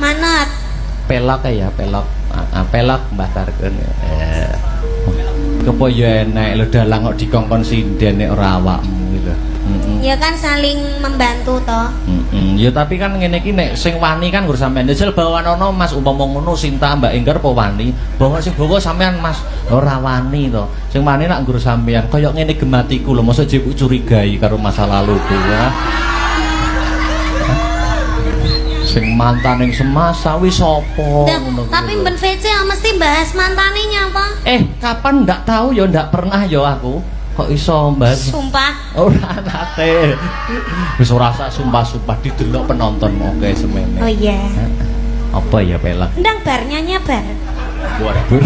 Manut. Pelok ya, pelok. Pelok Mbah Tarkun. Kepo ya enek lho dalang kok dikongkon sinden nek ora awakmu iki lho. Heeh. Ya kan saling membantu toh. Heeh. Ya tapi kan ngene iki nek sing wani kan nggur sampean. Jajal bawanono Mas umpama ngono Sinta Mbak Enggar apa wani? Bawa sing bawa sampean Mas. Ora wani to. Sing wani nak nggur sampean kaya ngene gematiku lho, mosok jebuk curigai karo masa laluku ya. Sing mantan ing semasa wis sapa ngono kuwi tapi lho. ben VC mesti bahas mantane nyapa. Kapan ndak tahu ya, ndak pernah ya aku. Kok iso bahas? Sumpah. Ora nate. Wis ora sak sumpah-sumpah didelok penonton oke semene. Oh iya. Apa ya pelek? Ndang bar nyanyi bar. Waduh.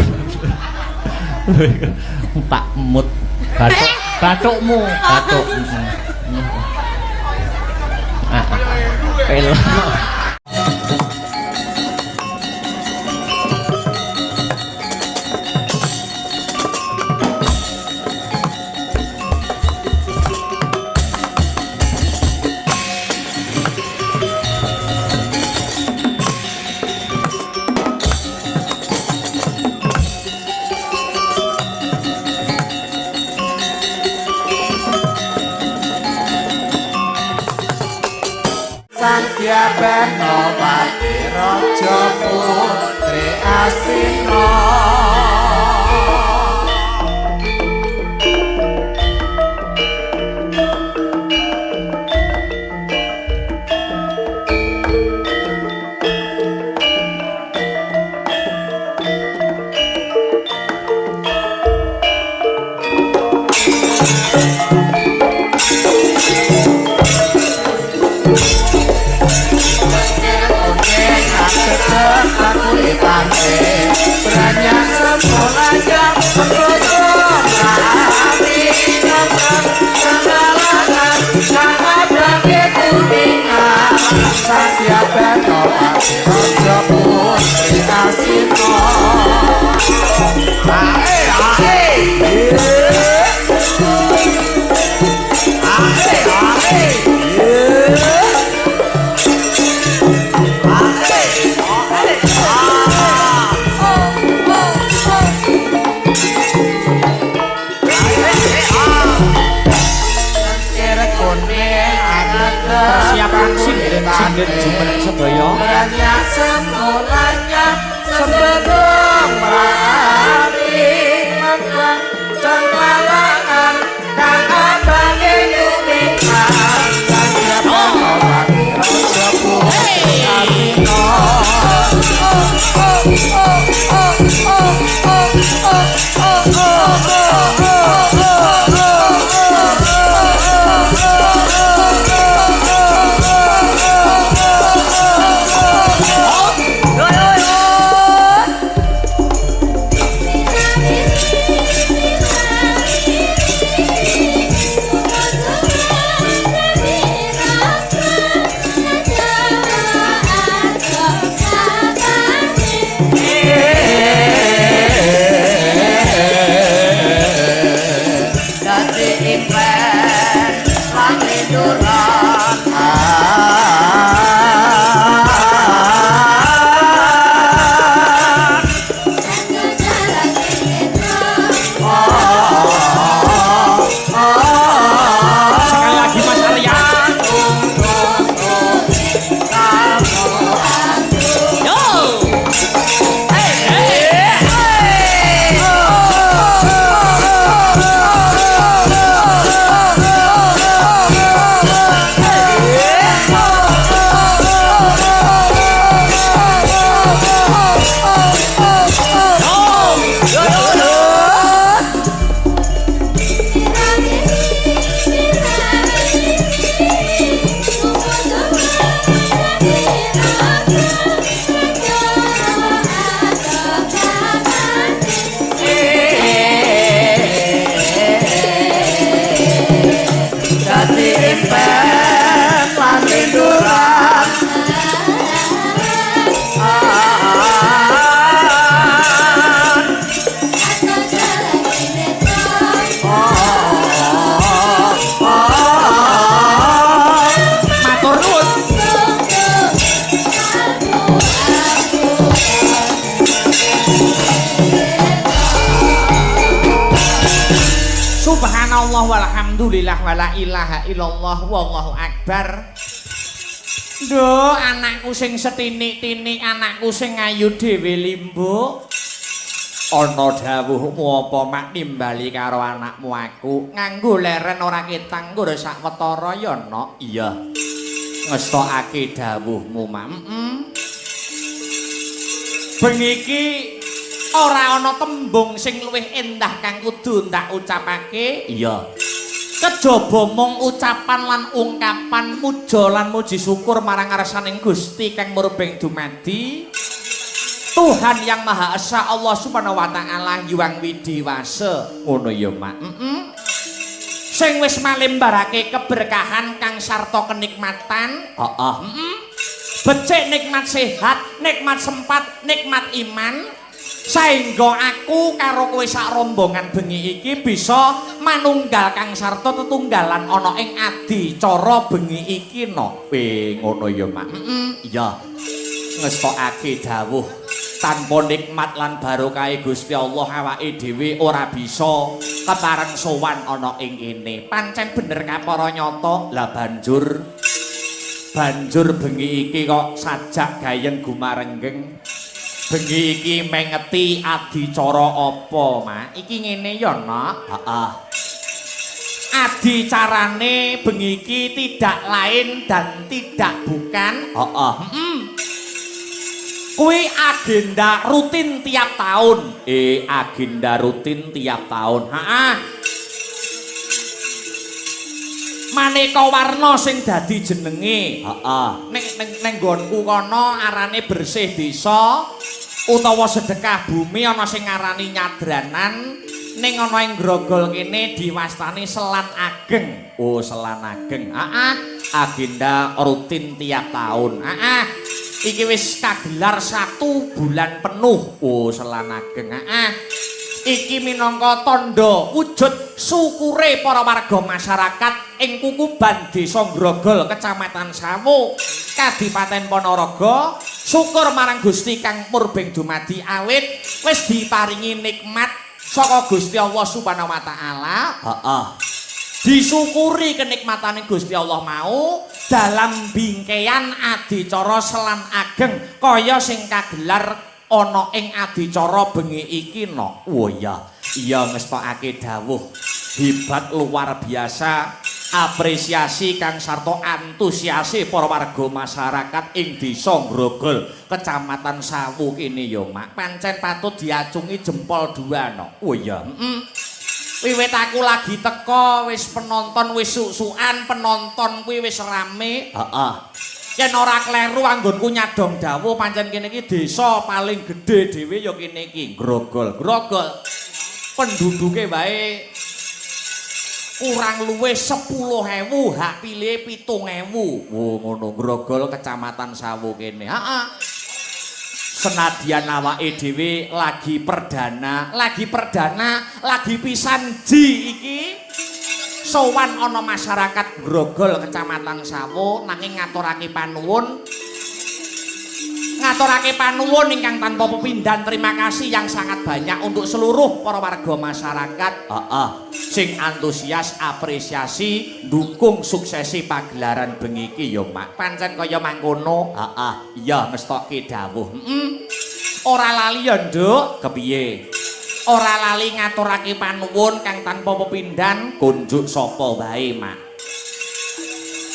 Tak mut batuk batukmu, batuk. Pelek. Satya Banowati Raja Putri Astina. Satya Banowati Raja Putri Astina. Ae ae. Ae ae. Persiapan sinden-sinden jumeneng sedaya. Banyak semulanya sebelum merapi mengklang cenglalangan kang abange lumikang. Satya Banowati Raja Putri Astina. Subhanallah walhamdulillah wala ilaha illallah wallahu akbar. Duh, anakku sing setinik-tinik, anakku sing ayu dhewe limbuk. Ana dawuhmu apa mak nimbali karo anakmu aku? Nganggo leren ora ketang nggo sawetara ya, Nok. Iya. Ngestokake dawuhmu, Mak. Heeh. Bengi iki ora ana tembung sing luwih endah kang kudu ndak ucapake. Iya. Kejaba mung ucapan lan ungkapan puja lan muji syukur marang ngarsaning Gusti kang murbeng dumadi. Tuhan Yang Maha Esa Allah Subhanahu wa taala Hyang Widhi Wasa. Ngono ya, Mak. Heeh. Sing wis malembarake keberkahan kang sarta kenikmatan. Heeh. Heeh. Becik nikmat sehat, nikmat sempat, nikmat iman. Saengga aku karo kowe sak rombongan bengi iki bisa manunggal kang sarta tetunggalan ana ing adicara bengi iki, no. Ngono ya, Mak. Heeh. Iya. Ngestokake dawuh tanpa nikmat lan barokahe Gusti Allah awake dhewe ora bisa kepareng sowan ana ing kene. Pancen bener kapara nyata. Lah banjur bengi iki kok sajak gayeng gumarenggeng. Bengi iki mengeti adicara apa, Mak? Iki ngene ya, Nok. Heeh. Adicarane bengi iki tidak lain dan tidak bukan. Heeh. Heeh. Kuwi agenda rutin tiap tahun. Agenda rutin tiap tahun. Heeh. Maneka warna sing dadi jenenge. Heeh. Ning nggonku kono arane bersih desa utawa sedekah bumi, ana sing ngarani nyadranan. Ning ana ing Grogol kene diwastani selan ageng. Oh, selan ageng. Heeh. Agenda rutin tiap tahun. Heeh. Iki wis kagelar 1 bulan penuh. Oh, selan ageng. Heeh. Iki minangka tandha wujud syukure para warga masyarakat ing Kukuban Desa Grogol, Kecamatan Sawo, Kadipaten Ponorogo. Syukur marang Gusti kang murbeng dumadi awit wis diparingi nikmat saka Gusti Allah Subhanahu wa taala. Heeh. Disyukuri kenikmatane Gusti Allah mau dalam bingkean adicara selan ageng kaya sing kagelar ana ing adicara bengi iki, no. Oh iya, iya ngestokake dawuh hebat luar biasa, apresiasi kang sarta antusiase para warga masyarakat ing Desa Grogol, Kecamatan Sawo kene ya, Mak. Pancen patut diacungi jempol 2, no. Oh iya, heeh. Wiwit aku lagi teko wis penonton wis suk-sukan, penonton kuwi wis rame. Heeh. Yen ora kleru anggonku nyadong dawuh pancen kene iki desa paling gedhe dhewe ya kene iki, Grogol. Grogol. Penduduke wae kurang luwih 10.000, hak pilih 7.000. Oh ngono, Grogol Kecamatan Sawo kene. Heeh. Senadyan awake dhewe lagi perdana, lagi pisan ji iki sowan ana masyarakat Grogol Kecamatan Sawo nanging ngaturake panuwun. Ngaturake panuwun ingkang tanpa pepindhan, terima kasih yang sangat banyak untuk seluruh para warga masyarakat. Heeh. Sing antusias, apresiasi, dukung suksesi pagelaran bengi iki ya, Mak. Pancen kaya mangkono. Heeh. Iya ngestokke dawuh. Heeh. Ora lali ya, Nduk. Kepiye? Ora lali ngaturake panuwun kang tanpa pepindhan kunjuk sapa wae, Mak.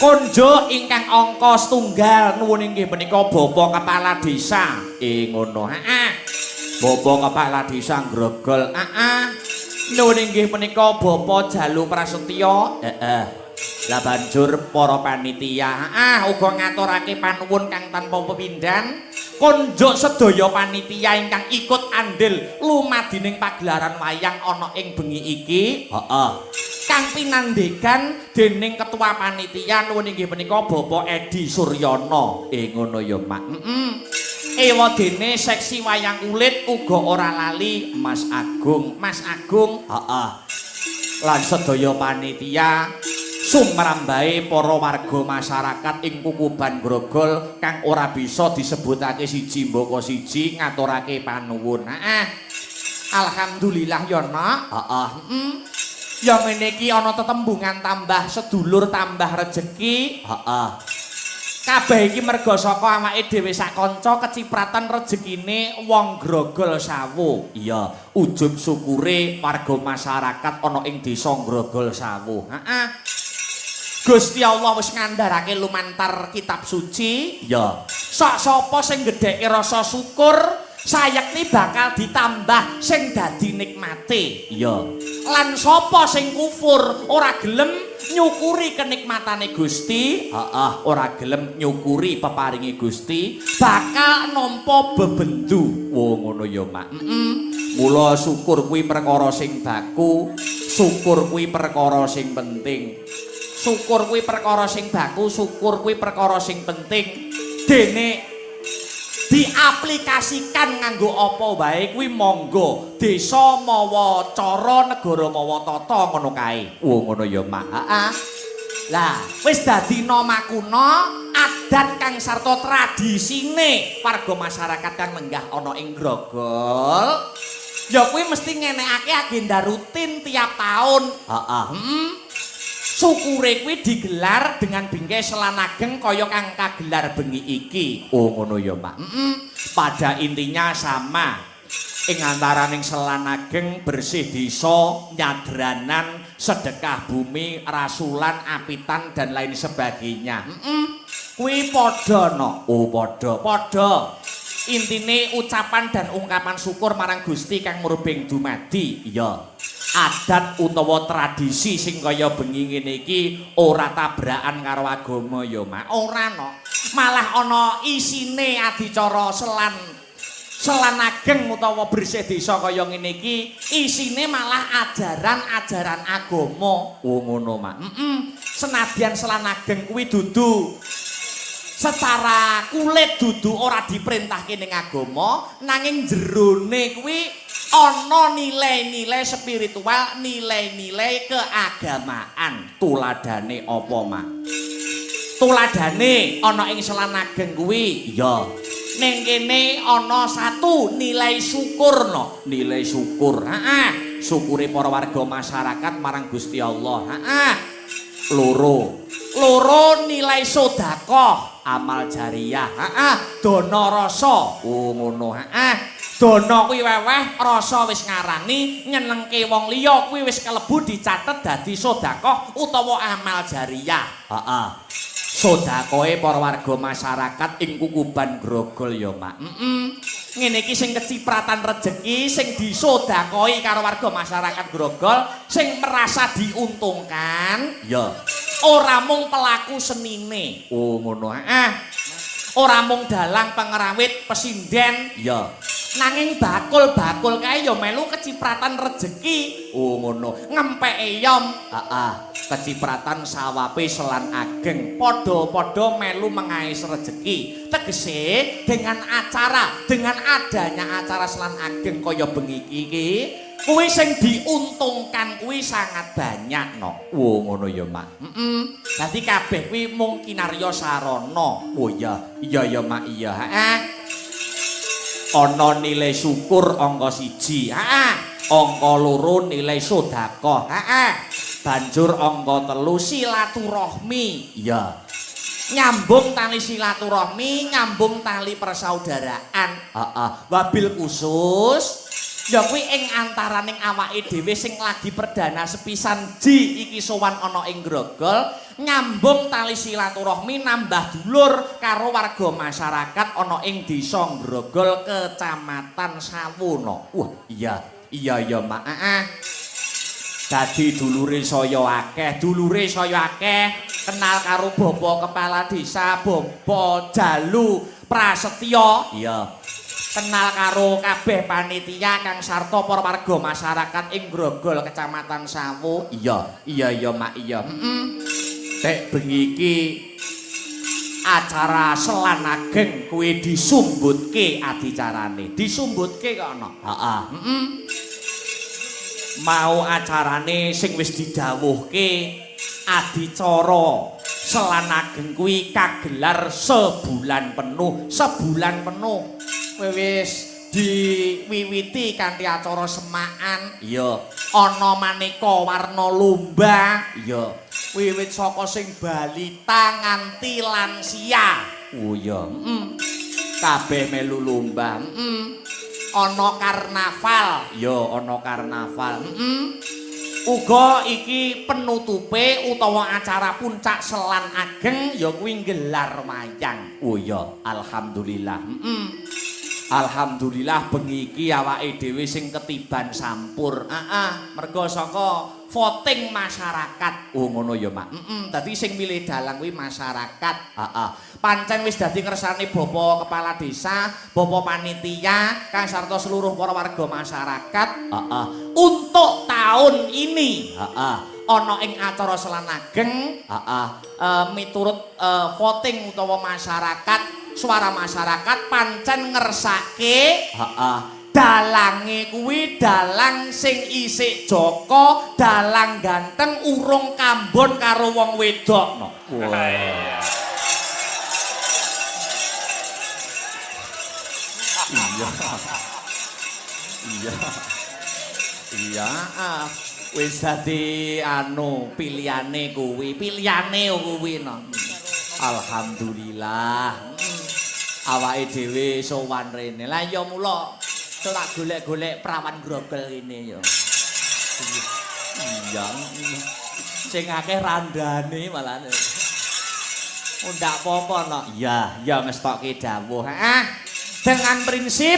Kunjuk ingkang angka setunggal nuwun inggih menika Bapak Kepala Desa. Ngono. Heeh. Bapak Kepala Desa Grogol. Heeh. Nuwun inggih menika Bapak Jalu Prasetyo. Heeh. Lah banjur para panitia, heeh, uga ngaturake panuwun kang tanpa pepindhan. Kunjuk sedaya panitia ingkang ikut andil lumadining pagelaran wayang ana ing bengi iki. Heeh. Kang pinandhegan dening ketua panitia nuwun inggih menika Bapak Edi Suryono. Ngono ya, Mak. Heeh. Ewadene seksi wayang kulit uga ora lali Mas Agung. Mas Agung, heeh. Lan sedaya panitia Sumrambahe para warga masyarakat ing Kukuban Grogol kang ora bisa disebutake siji mbaka siji ngaturake panuwun. Heeh. Alhamdulillah ya, Nak. Heeh. Heeh. Ya ngene iki ana tetembungan tambah sedulur tambah rejeki. Heeh. Kabeh iki merga saka awake dhewe sak kanca kecipratan rejekine wong Grogol Sawo. Iya, ujub syukure warga masyarakat ana ing desa Grogol Sawo. Heeh. Gusti Allah wis ngandharake lumantar kitab suci. Iya. Sok sapa sing gedheke rasa syukur, sayekti bakal ditambah sing dadi nikmate. Iya. Lan sapa sing kufur ora gelem nyukuri kenikmatane Gusti, heeh, ora gelem nyukuri peparinge Gusti, bakal nampa bebendu. Oh ngono ya, Mak. Heeh. Mula syukur kuwi perkara sing baku, syukur kuwi perkara sing penting. Syukur kuwi perkara sing baku, syukur kuwi perkara sing penting. Dene diaplikasikan nganggo apa wae kuwi monggo. Desa mawa cara, negara mawa tata ngono kae. Oh ngono ya, Mak. Heeh. Lah, wis dadi nomakuna adat kang sarta tradisine warga masyarakat kang lenggah ana ing Grogol. Ya kuwi mesti ngenekake agenda rutin tiap tahun. Heeh. Heeh. Syukure kuwi digelar dengan bingkai selan ageng kaya kang kagelar bengi iki. Oh ngono ya, Mak. Heeh. Pada intinya sama. Ing antaraning selan ageng, bersih desa, nyadranan, sedekah bumi, rasulan, apitan dan lain sebagainya. Heeh. Kuwi padha no. Oh padha, padha. Intine ucapan dan ungkapan syukur marang Gusti kang murbeng dumadi. Iya. Adat utawa tradisi sing kaya bengi ngene iki ora tabrakan karo agama ya, Mak. Ora no. Malah ana isine adicara selan ageng utawa bersih desa kaya ngene iki isine malah ajaran-ajaran agama. Oh ngono, Mak. Heeh. Senadyan selan ageng kuwi dudu secara kulit, dudu ora diperintahke ning agama, nanging jerone kuwi ana nilai-nilai spiritual, nilai-nilai keagamaan. Tuladane apa, Mak? Tuladane ana ing selan ageng kuwi iya. Ning kene ana satu nilai syukur no. Nilai syukur. Heeh. Syukure para warga masyarakat marang Gusti Allah. Heeh. Loro. Loro nilai sedekah, amal jariah. Heeh, dana rasa. Oh ngono. Heeh. Dana kuwi weweh, rasa wis ngarani nyenengke wong liya kuwi wis kelebu dicatet dadi sedekah utawa amal jariah. Heeh. Sedekahe para warga masyarakat ing Kukuban Grogol ya, Mak. Heeh. Ngene iki sing kecipratan rejeki sing disodakahi karo warga masyarakat Grogol sing merasa diuntungkan ya ora mung pelaku senine. Oh ngono. Heeh. Ora mung dalang, pengrawit, pesinden ya. Nanging bakul-bakul kae ya melu kecipratan rejeki. Oh ngono. Ngempeke yom. Heeh. Kecipratan sawape selan ageng. Padha-padha melu mengais rejeki. Tegese dengan acara, dengan adanya acara selan ageng kaya bengi iki, kuwi sing diuntungkan kuwi sangat banyak no. Oh ngono ya, Mak. Heeh. Dadi kabeh kuwi mung kinarya sarana. Oh iya, iya ya, Mak, iya. Heeh. Ana nilai syukur angka 1. Heeh. Angka 2 nilai sedekah. Heeh. Banjur angka 3 silaturahmi. Iya. Nyambung tali silaturahmi, nyambung tali persaudaraan. Heeh. Wabil khusus ya kuwi ing antaraning awake dhewe sing lagi perdana sepisan ji iki sowan ana ing Grogol, nyambung tali silaturahmi, nambah dulur karo warga masyarakat ana ing desa Grogol, Kecamatan Sawono. Wah, iya, iya ya, Mak. Heeh. Dadi dulure saya akeh, dulure saya akeh, kenal karo Bapak Kepala Desa, Bapak Jalu Prasetyo. Iya. Kenal karo kabeh panitia kang sarta para warga masyarakat ing Grogol, Kecamatan Sawo. Iya, iya ya, Mak, iya. Heeh. Tek bengi iki acara selan ageng kuwi disumbutke adicarane. Disumbutke kok ana. Heeh. Heeh. Mau acarane sing wis didhawuhke Adicara Selan Ageng kuwi kagelar sebulan penuh, sebulan penuh. Wis diwiwiti kanthi acara semaan, iya. Ana maneka warna lomba, iya. Wiwit saka sing balita nganti lansia. Oh iya, Kabeh melu lomba, Ana karnaval, iya ana karnaval. Uga iki penutupe utawa acara puncak Selan Ageng ya kuwi nggelar wayang. Oh iya, alhamdulillah. Alhamdulillah bengi iki awake dhewe sing ketiban sampur. Heeh, mergo saka voting masyarakat. Oh ngono ya, Mak. Dadi sing milih dalang kuwi masyarakat. Heeh. Pancen wis dadi ngersane Bapak Kepala Desa, Bapak Panitia, kang sarta seluruh para warga masyarakat. Heeh. Untuk tahun ini, heeh, ana ing acara Selan Ageng, heeh, miturut voting utawa masyarakat, suara masyarakat pancen ngersake, heeh, dalange kuwi dalang sing isik jaka, dalang ganteng urung kambon karo wong wedok no. Wah. Iya. Iya. Iya, wis dadi anu pilihane kuwi, pilihane kuwi no. Alhamdulillah. Awake dhewe sowan rene. Lah ya mula tak golek-golek prawan grogol kene ya. Iya. Sing akeh randane malah. Ndak apa-apa no. Iya, ya ngestokke dawuh. Heeh. Dengan prinsip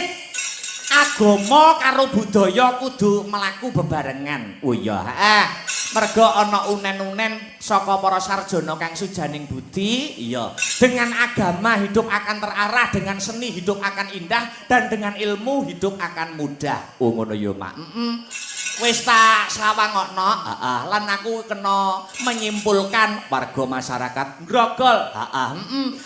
agama karo budaya kudu mlaku bebarengan. Oh iya, heeh. Mergo ana unen-unen saka para sarjana kang sujaning budi, iya. Dengan agama hidup akan terarah, dengan seni hidup akan indah, dan dengan ilmu hidup akan mudah. Oh ngono ya, Mak. Wis tak sawangokno, heeh. Lan aku kena menyimpulkan warga masyarakat Grogol, heeh.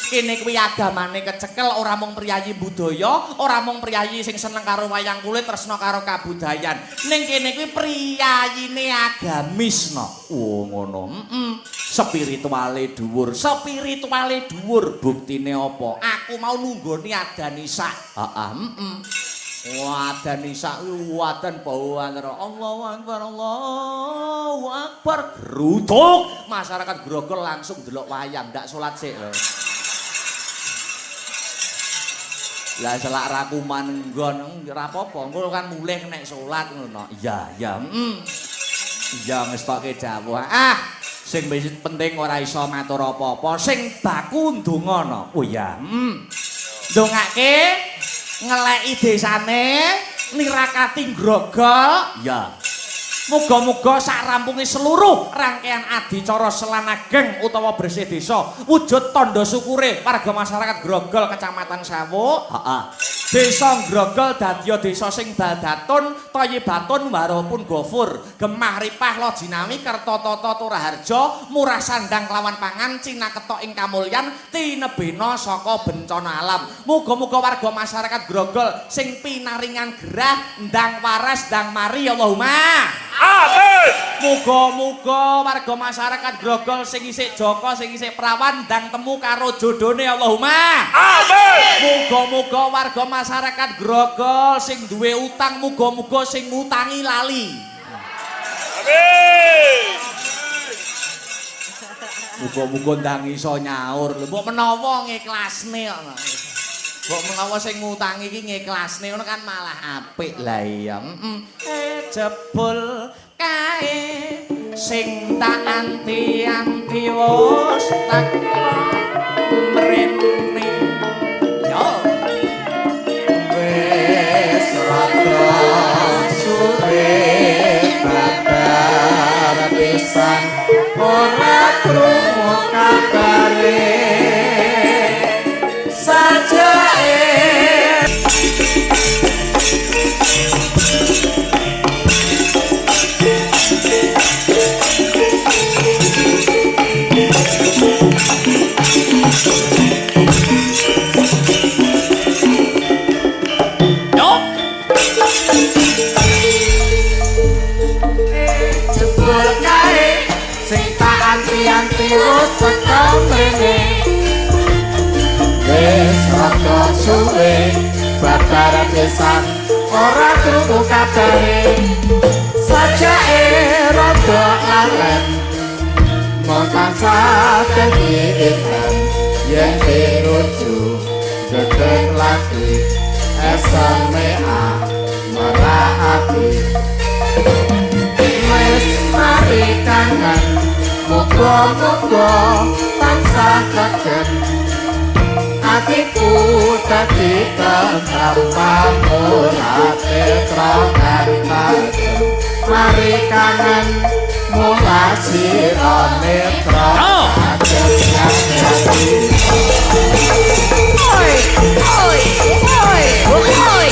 Kene kuwi agamane kecekel, ora mung priyayi budaya, ora mung priyayi sing seneng karo wayang kulit, tresna karo kabudayan. Ning kene kuwi priyayine agamis no. Oh ngono. Spirituale dhuwur, spirituale dhuwur. Buktine apa? Aku mau nunggoni adzan isya. Heeh. Wadan isya wadan bawaan Allahu Akbar, Allahu Akbar, gerutuk masyarakat Grogol langsung delok wayang, ndak salat sik lho. Lah selak ra kuman nggon ora apa-apa, engko kan mulih nek salat ngono. Iya, iya. Iya ngestokke dawuh. Ah, sing penting ora iso matur apa-apa, sing baku ndonga no. Oh iya. Ndongake ngeleki desane, nirakati Grogol. Ya. Muga-muga sak rampunge seluruh rangkaian adicara Selan Ageng utawa bersih desa wujud tandha syukure warga masyarakat Grogol Kecamatan Sawuk. Heeh. Desa Grogol dadiya desa sing baldatun, thayyibatun warapun gofur, gemah ripah lojinawi kerta tata turaharja, murah sandang kelawan pangan, cinaketok ing kamulyan, tinebena saka bencana alam. Muga-muga warga masyarakat Grogol sing pinaringan gerah ndang waras ndang mari Allahumma. Amin. Muga-muga warga masyarakat Grogol sing isih jaka, sing isih prawan ndang temu karo jodone Allahumma. Amin. Muga-muga warga masyarakat Grogol sing duwe utang muga-muga sing ngutangi lali. Amin. Muga-muga ndang iso nyaur. Lho mbok menawa ngikhlasne kok. Mbok menawa sing ngutangi iki ngikhlasne ngono kan malah apik. Lah iya. Jebul kae sing tak anti-anti wis teko mrene. Yo wis rada suwe babar pisan ora krungu kabare sajake. Jebul kae sing tak anti mrene. Wis rada suwe babar pisan ora krungu kabare. Sajake rada lalen mung tansah dadi inten yen pinuju gedeng lagi SMA merahati. Wis mari kangen muga-muga tansah kegen atiku dadi tentrem pamurate tajem. Mari kangen mula sira netra tajem. Oi oi oi oi oi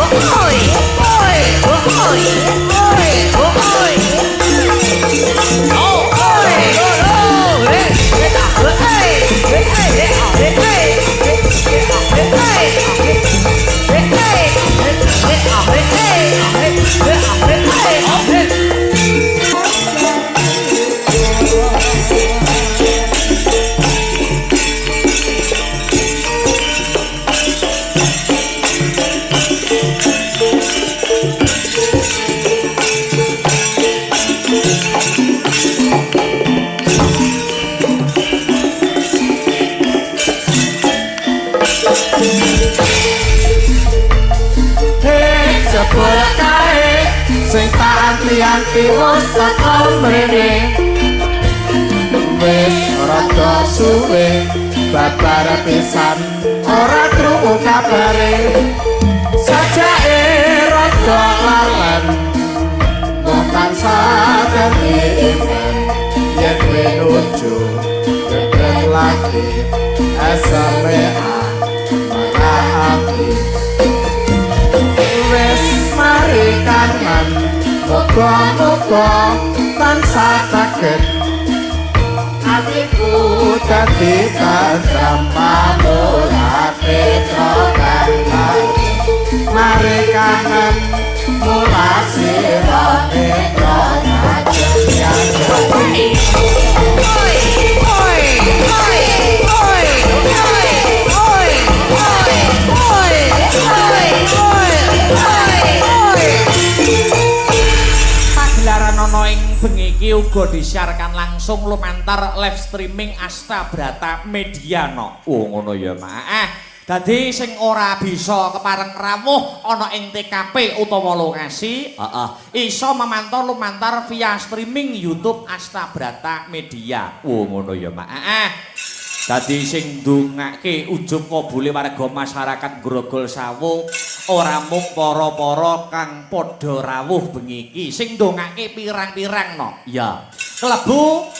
oi oi oi oi Sing anti-anti wis teko mrene. Wis rada suwe babar pisan ora krungu kabare. Sajake rada lalen mung tansah dadi iman yen pinuju gedeng lagi SMA marahati. Wis mari kangen muga-muga tansah kaget atiku dadi tentrem pamurate kang. Mari kangen mula sira netra tajem. Oi oi oi oi oi oi oi oi oi. Pagelaran ana ing bengi iki uga disiarkan langsung lumantar live streaming Asta Brata Media no. Oh ngono ya, Mak. Dadi sing ora bisa kepareng rawuh ana ing TKP utawa lokasi, heeh, iso memantau lumantar via streaming YouTube Asta Brata Media. Oh ngono ya, Mak. Dadi sing ndongake ujub kabule warga masyarakat Grogol Sawo ora mung para-para kang padha rawuh bengi iki, sing ndongake pirang-pirang no. Ya. Klebu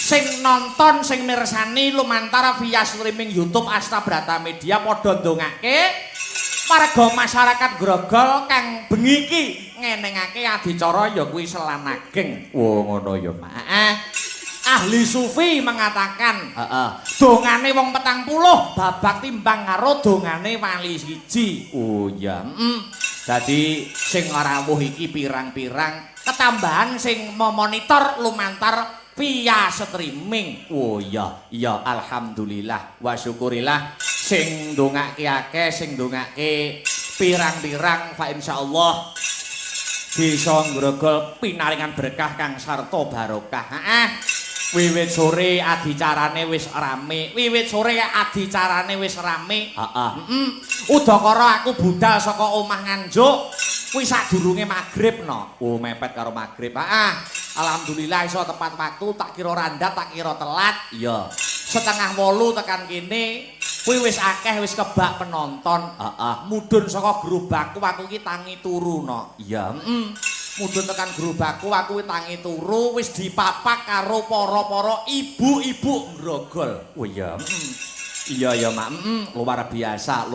sing nonton sing mirsani lumantar via streaming YouTube Asta Brata Media padha ndongake warga masyarakat Grogol kang bengi iki ngenengake adicara ya kuwi Selanageng. Oh ngono ya, Mak. Ahli sufi mengatakan, heeh, dongane wong 40 babak timbang karo dongane wali siji. Oh iya, Dadi sing rawuh iki pirang-pirang ketambahan sing memonitor lumantar via streaming. Oh iya, iya alhamdulillah wa syukurillah sing ndongake akeh, sing ndongake pirang-pirang fa insyaallah bisa ngrogol pinaringan berkah kang sarta barokah. Heeh. Wiwit sore adicarane wis rame, wiwit sore adicarane wis rame. Heeh. Udakara aku budal saka omah Nganjuk kuwi sadurunge magrib no. Oh mepet karo magrib. Heeh. Alhamdulillah iso tepat waktu, tak kira randat, tak kira telat. Iya. 7:30 tekan kene kuwi wis akeh, wis kebak penonton. Heeh. Mudhun saka gerobakku aku iki tangi turu no. Iya. Mudhun tekan gerobakku aku tangi turu wis dipapak karo para-para ibu-ibu Grogol. Oh iya. Iya ya, Mak. Luar biasa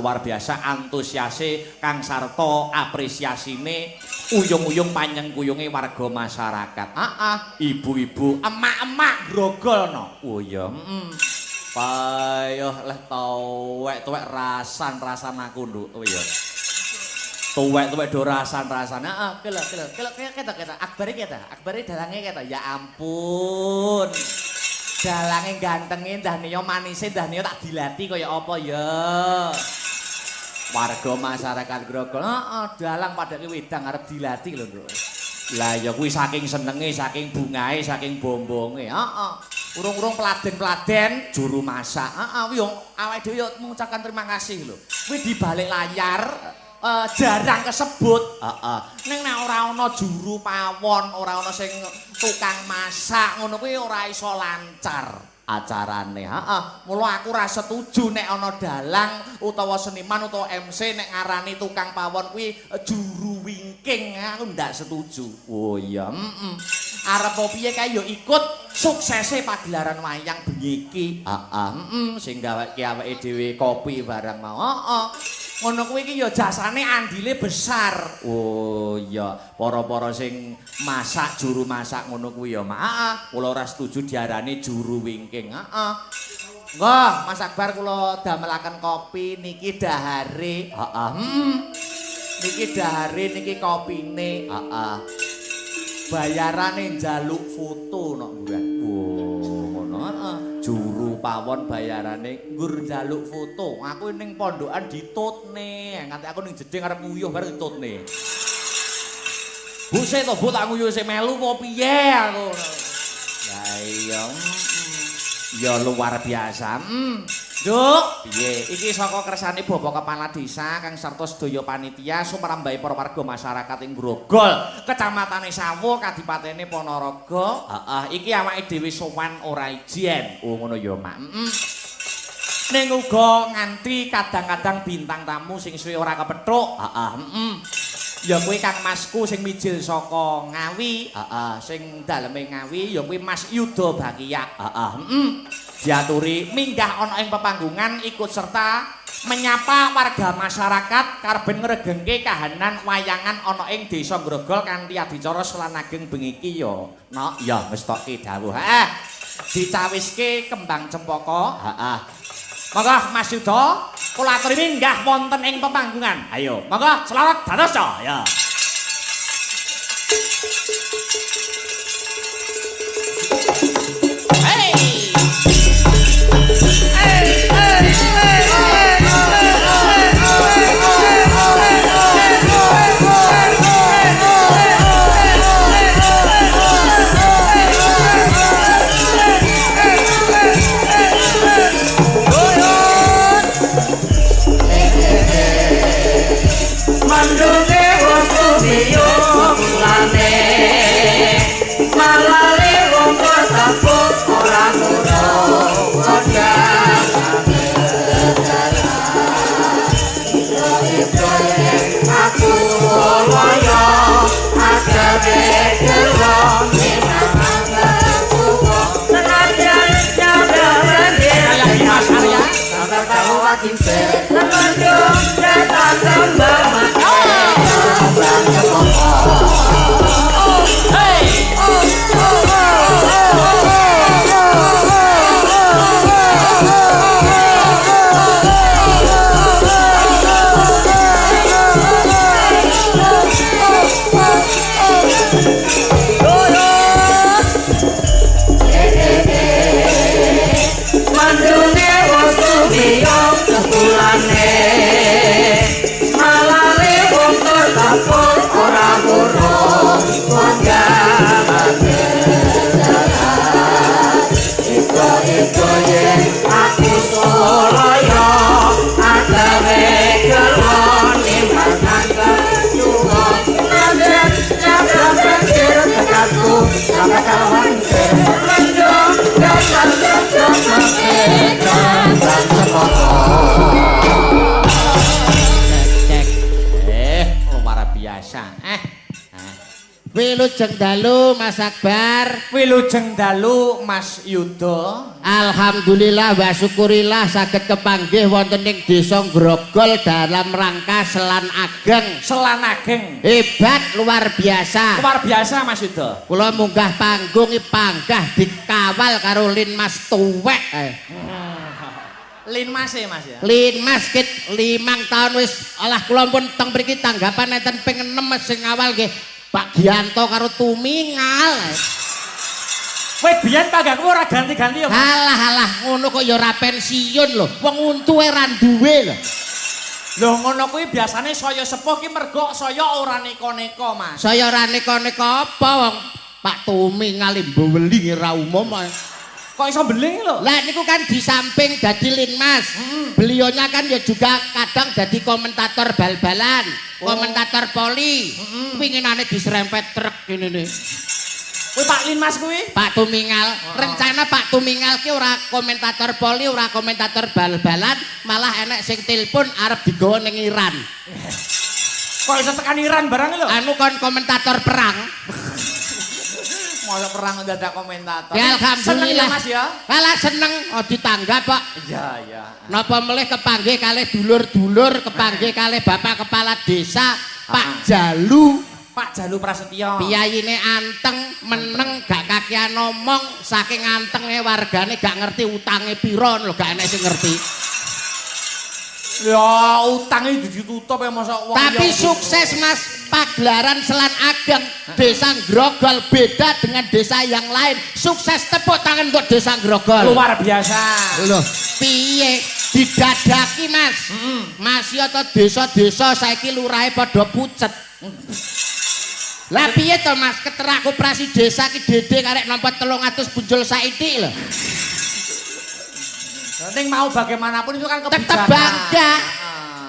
antusiase kang sarta apresiasine uyung-uyung panyengkuyunge warga masyarakat. Heeh, ibu-ibu, emak-emak Grogol no. Oh iya. Payoh leh tuwek-tuwek rasan-rasan aku, Nduk. Oh iya. Tuwek-tuwek do rasan-rasan. Heeh, ki lho, ki lho, ki lho ketok ketok. Akbare ketok, akbare dalange ketok. Ya ampun. Dalange gantenge ndahne manise ndahne tak dilati kaya apa ya. Warga masyarakat Grogol, heeh, dalang padake wedang arep dilati lho, Nduk. Lah ya kuwi saking senenge, saking bungahe, saking bombonge. Heeh. Urung-urung peladen-peladen juru masak. Heeh, kuwi yo awake dhewe yo mengucapkan terima kasih lho. Kuwi di balik layar jarang kesebut. Heeh. Ning nek ora ana juru pawon, ora ana sing tukang masak ngono kuwi ora iso lancar acarane. Heeh. Mula aku ora setuju nek ana dalang utawa seniman utawa MC nek ngarani tukang pawon kuwi juru wingking. Aku ndak setuju. Oh iya, heeh. Arep piye kae ya ikut suksese pagelaran wayang bengi iki. Heeh, heeh, sing gaweke awake dhewe kopi barang mau. Heeh. Ngono kuwi iki ya jasane andile besar. Oh iya, para-para sing masak juru masak ngono kuwi ya, Mak. Heeh, kula ora setuju diarani juru wingking. Heeh. Nggih, Mas Akbar kula damelaken kopi niki dahare. Heeh. Niki dahare niki kopine. Heeh. Bayarane njaluk foto nok mburan. Oh, ngono. Heeh. Juru pawon bayarane nggur njaluk foto. Aku ning pondokan ditutne. Nganti aku ning jeding arep nguyuh bareng ditutne. Bu sik to, Bu, tak nguyuh sik melu apa piye aku. Lah iya. Ya luar biasa. Nduk, piye? Iki saka kersane Bapak Kepala Desa kang sarta sedaya panitia sumrambah para warga masyarakat ing Grogol, Kecamatane Sawo, Kadipatene Ponorogo. Heeh, iki awake dhewe sowan ora ijen. Oh ngono ya, Mak. Heeh. Ning uga nganti kadang-kadang bintang tamu sing suwe ora kepethuk. Heeh, heeh. Ya kuwi Kang Masku sing mijil saka Ngawi, heeh, sing daleme Ngawi ya kuwi Mas Yuda Bakiak. Heeh, heeh. Diaturi minggah ana ing pepanggungan ikut serta menyapa warga masyarakat karben ngregengke kahanan wayangan ana ing Desa Grogol kanthi adicara selan ageng bengi iki ya. Nok ya ngestokke dawuh. Heeh. Dicawiske kembang cempaka. Heeh. Monggo Mas Yuda kula aturi minggah wonten ing pepanggungan. Ayo, monggo selamat dados ya. Hey. Mandunge wong tumiyo mulane malale wong tertapuk ora ngono aku sulaya agawe gelo senajan Mas Arya Mandunge wong tumiyo sepulane malale wong tertapuk ora ngono iko yen aku sulaya agawe gelo nimbas nangka senajan nyabrang banjir tekatku sampe kawan mendung datang Cek. Luar biasa. Wilujeng dalu Mas Akbar. Wilujeng dalu Mas Yuda. Alhamdulillah wa syukurillah saged kepanggih wonten ing Desa Grogol dalam rangka Selan Ageng. Selan Ageng. Hebat luar biasa. Luar biasa Mas Yuda. Kula munggah panggung panggah dikawal karo Linmas tuwek. Linmas e Mas ya. Linmas kit 5 tahun wis alah kula pun teng mriki tanggapan enten ping 6 sing awal nggih Pak Gianto karo Tumingal. Kowe biyen panggahku ora ganti-ganti ya, Mas. Alah alah ngono kok ya ora pensiun lho. Wong untuke ra duwe lho. Lho ngono kuwi biasane saya sepuh ki mergo saya ora neka-neka, Mas. Saya ora neka-neka apa wong Pak Tumi ngali mbeli ora umum. Kok iso beling lho? Lah niku kan di samping dadi Linmas. Beliaunya kan ya juga kadang dadi komentator bal-balan, komentator poli. Pinginane diserempet truk ngene ne. Kuwi Pak Linmas kuwi? Pak Tumingal. Rencana Pak Tumingal ki ora komentator poli, ora komentator bal-balan, malah enek sing telepon arep digawa ning Iran. Kok iso tekan Iran barang lho? Anu kon komentator perang. Mosok perang dadak komentator. Ya alhamdulillah. Seneng ya Mas ya? Kalah seneng oh ditanggap Pak. Iya, iya. Napa melih kepanggih kalih dulur-dulur, kepanggih kalih Bapak Kepala Desa, Pak Jalu. Pak Jalu Prasetyo. Piyayine anteng, meneng, gak kakean ngomong, saking antenge wargane gak ngerti utange pira lho, gak enek sing ngerti. Ya utange ditutup ya mosok wong. Tapi sukses Mas, pagelaran Selan Ageng Desa Grogol beda dengan desa yang lain. Sukses, tepuk tangan untuk Desa Grogol. Luar biasa. Loh, piye didadaki Mas. Mas yo to desa-desa saiki lurahe padha pucet. Lah piye to Mas, keterak koperasi desa ki dede karek nampa 300 punjul saithik lho. Ning mau bagaimanapun itu kan kebijakan. Tetep bangga.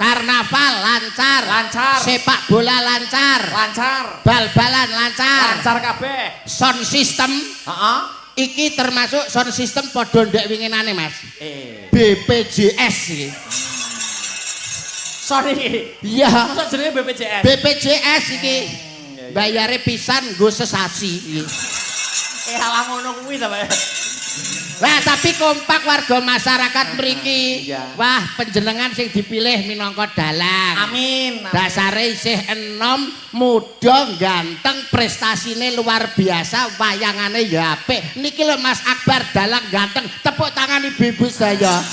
Karnaval lancar. Lancar. Sepak bola lancar. Lancar. Bal-balan lancar. Lancar kabeh. Sound system. Heeh. Iki termasuk sound system padha ndek winginane Mas. BPJS iki. Sorry. Iya. Mosok jenenge BPJS. BPJS iki. Bayare pisan nggo sesasi iki. Alah ngono kuwi ta, Pak. Lah tapi kompak warga masyarakat mriki. Iya. Wah, panjenengan sing dipilih minangka dalang. Amin. Amin. Dasare isih enom, muda, ganteng, prestasine luar biasa, wayangane ya apik. Niki lho Mas Akbar dalang ganteng, tepuk tangan ibu-ibu sedaya.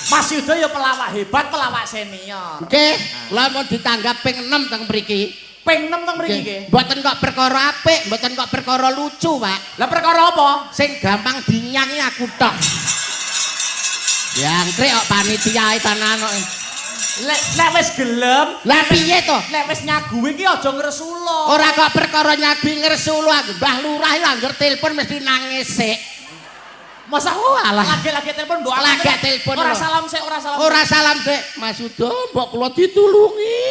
Mas Yuda ya pelawak hebat, pelawak senior. Nggih, kula mau ditanggap ping 6 teng mriki. Ping 6 teng mriki nggih. Mboten kok perkara apik, mboten kok perkara lucu, Pak. Lah perkara apa? Sing gampang dinyangi aku tok. Jangkrik kok panitia tenan kok. Lek wis gelem, lah piye to? Lek wis nyaguhi ki aja ngresula. Ora kok perkara nyaguhi ngresula, Mbah Lurah iki angger telepon mesti nangis sik. Masa alah. Lagi-lagi telepon mbok lagi telepon. Ora salam sik, ora salam. Ora salam sik. Mas Yuda mbok kula ditulungi.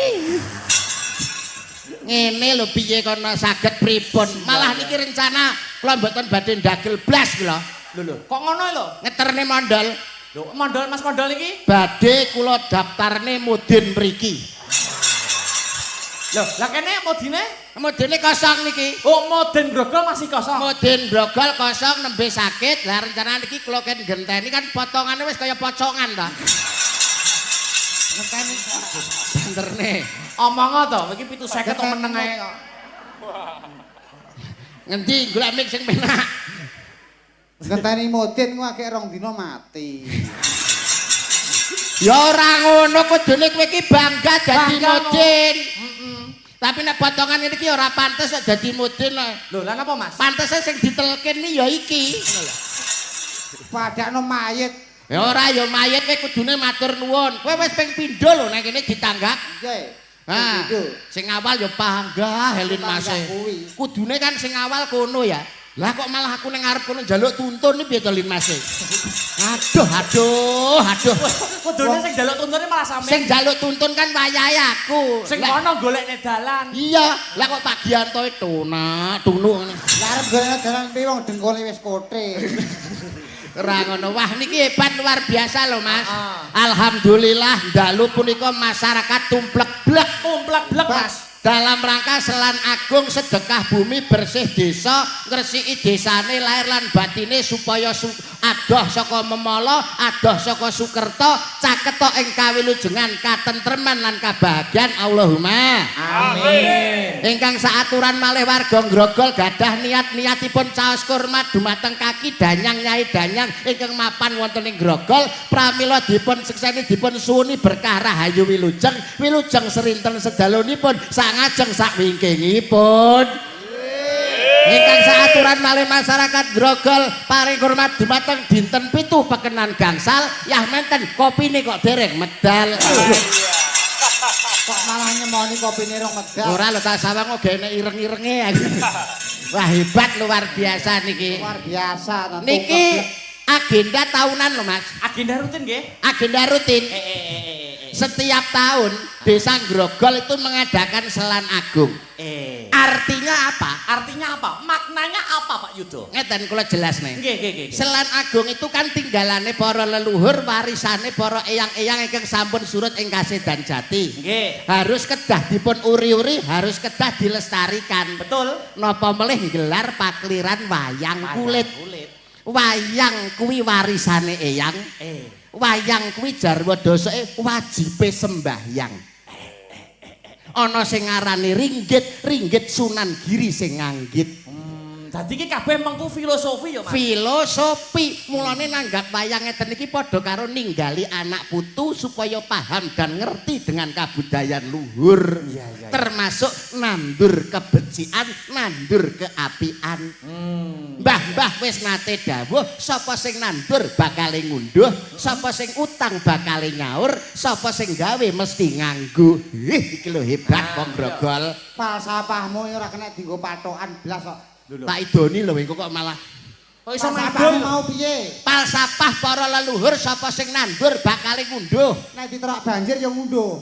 Ngene lho piye kono saged pripun. Malah niki rencana kula mboten badhe ndagel blas kula. Lho lho, kok ngono lho? Ngeterne mondol. Lho, mondol Mas mondol iki? Badhe kula daftarne mudin mriki. Lho, lah kene modine? Modine kosong niki. Oh, modin Grogol masih kosong. Modin Grogol kosong nembe sakit. Lah rencana niki kula ken genteni kan potongane wis kaya pocongan ta. Ngenteni banterne. Omong to, iki 750 to meneng ae kok. Ngendi golek mik sing penak. Ngenteni modin ku akeh rong dina mati. Ya ora ngono kudune kowe iki bangga dadi modin. Tapi nek potongan ngene iki ora pantes kok dadi modin kok. Lho, lha napa Mas? Pantese sing ditelkin iki ya iki. Padakno mayit. Ya ora ya mayit kowe kudune matur nuwun. Kowe wis ping pindho lho nek kene ditanggap. Nggih. Ha, sing awal ya panggah Helin Mas. Kudune kan sing awal kono ya. Lah kok malah aku ning ngarep kono njaluk tuntun iki piye to Lin Mas? Aduh aduh aduh. Kudune sing njaluk tuntune malah sampean. Sing njaluk tuntun kan wayahe aku. Sing kono golekne dalan. Iya, lah kok Pak Gianto tunak tunu ngene. Lah arep golekne dalan piye wong dengkule wis kothek. Ora ngono. Wah niki hebat luar biasa lho Mas. Alhamdulillah dalu punika masyarakat tumplek-blek. Tumplek-blek Mas. Dalam rangka Selan Agung sedekah bumi bersih desa, ngresiki desane lahir lan batine supaya adoh saka memala, adoh saka sukerta, caketa ing kawilujengan katentreman lan kabahagian. Allahumma amin. Ingkang saaturan malih warga Grogol gadah niat-niatipun caos kurmat dumateng kaki danyang nyai danyang ingkang mapan wonten ing Grogol, pramila dipun sekseni dipun suwuni berkah rahayu wilujeng, wilujeng serinten sedalunipun sangajeng sak wingkingipun. Ingkang saaturan malih masyarakat Grogol paring hormat dumateng dinten 7 pekenan gangsal yah menten kopine kok dereng medal. Kok malah nyemoni kopine rong medal. Ora lho tak sawang kok gene ireng-irenge. Wah hebat luar biasa niki. Luar biasa. Niki agenda tahunan lho Mas. Agenda rutin nggih? Agenda rutin. Setiap tahun Desa Grogol itu mengadakan Selan Agung. Artinya apa? Artinya apa? Maknanya apa Pak Yudo? Ngeten kula jelasne. Nggih, nggih, nggih. Selan Agung itu kan tinggalane para leluhur, warisane para eyang-eyang ingkang sampun surut ing kasedan jati. Nggih. Harus kedah dipun uri-uri, harus kedah dilestarikan. Betul. Napa melih nggelar pakliran wayang kulit. Wayang kuwi warisane eyang. Wayang kuwi jarwa dosake wajibe sembahyang. Ana sing ngarani ringgit, ringgit Sunan Giri sing nganggit. Dadi iki kabeh mengku filosofi ya Mas. Filosofi. Mulane nanggap wayang ngeten iki padha karo ninggali anak putu supaya paham dan ngerti dengan kabudayan luhur. Iya, iya, iya. Termasuk nandur kebecikan, nandur keapian. Mbah-mbah wis nate dawuh, sapa sing nandur bakale ngunduh, sapa sing utang bakale nyaur, sapa sing gawe mesti nganggo. Ih, iki lho hebat wong Grogol. Falsafahmu ora kena dienggo patokan blas kok. Tak idoni lho engko kok malah kok iso mandul mau piye? Falsafah para leluhur sapa sing nandur bakale ngunduh. Nek diterak banjir ya ngunduh.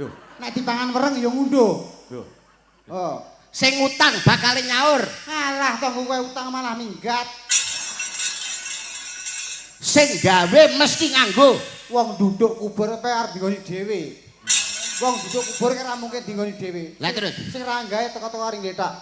Lho. Nek dipangan wereng ya ngunduh. Lho. Oh. Sing utang bakale nyaur. Alah tonggo kowe utang malah minggat. Sing gawe mesti nganggo. Wong duduk kubur pe arep dinggoni dhewe. Wong duduk kubur ki ora mungkin dinggoni dhewe. Lah terus sing ra gawe teko-teko ring gletak.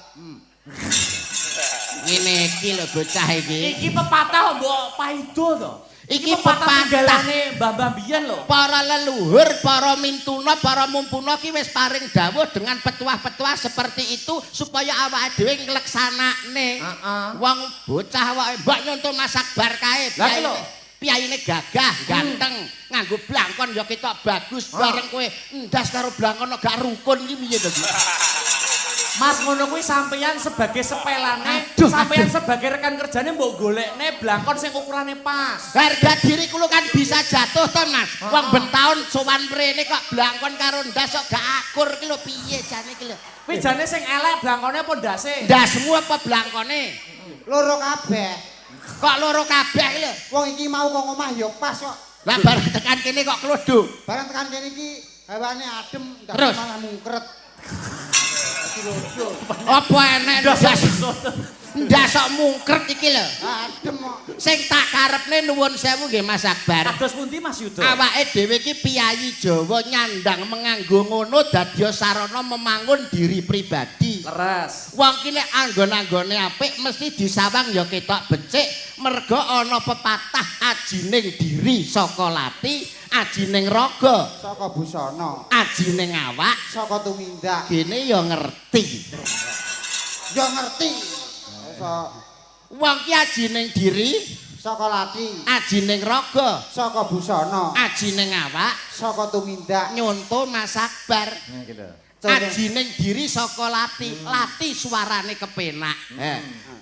Ngene iki lho bocah iki. Iki pepatah mbok paido to. Iki pepatah tinggalane mbah-mbah biyen lho. Para leluhur, para mintuna, para mumpuna ki wis paring dawuh dengan petuah-petuah seperti itu supaya awake dhewe ngleksanakne. Heeh. Wong bocah wae mbok nyonto masak bar kae. Lah iki lho. Piyaine gagah, ganteng, nganggo blangkon ya ketok bagus, bareng kowe endas karo blangkon gak rukun iki piye to? Mas ngono kuwi sampeyan sebagai sepelane, sampeyan sebagai rekan kerjane mbok golekne blangkon sing ukurane pas. Harga diri kulo kan bisa jatuh to, Mas. Wong ben taun sowan mrene kok blangkon karo ndas kok gak akur ki lho piye jane ki lho. Kuwi jane sing elek blangkone apa ndase? Ndasmu apa blangkone? Loro kabeh. Kok loro kabeh ki lho. Wong iki mau kok omah ya pas kok. Lah bareng tekan kene kok klodho. Bareng tekan kene iki hawane adem, ndak malah mungkret. Apa enek ndas ndas kok mungkret iki lho. Adem kok. Sing tak karepne nuwun sewu nggih Mas Akbar. Kados pundi Mas Yudo? Awake dhewe iki piyayi Jawa nyandang menganggo ngono dadi sarana memangun diri pribadi. Leres. Wong ki nek anggon-anggone apik mesti disawang ya ketok becik mergo ana pepatah ajining diri saka lati, ajining raga saka busana, ajining awak saka tumindak. Gene ya ngerti. Ya ngerti. Wong ki ajining diri saka lati, ajining raga saka busana, ajining awak saka tumindak. Nyonto Mas Akbar. Nah iki lho. Ajining diri saka lati, lati suarane kepenak.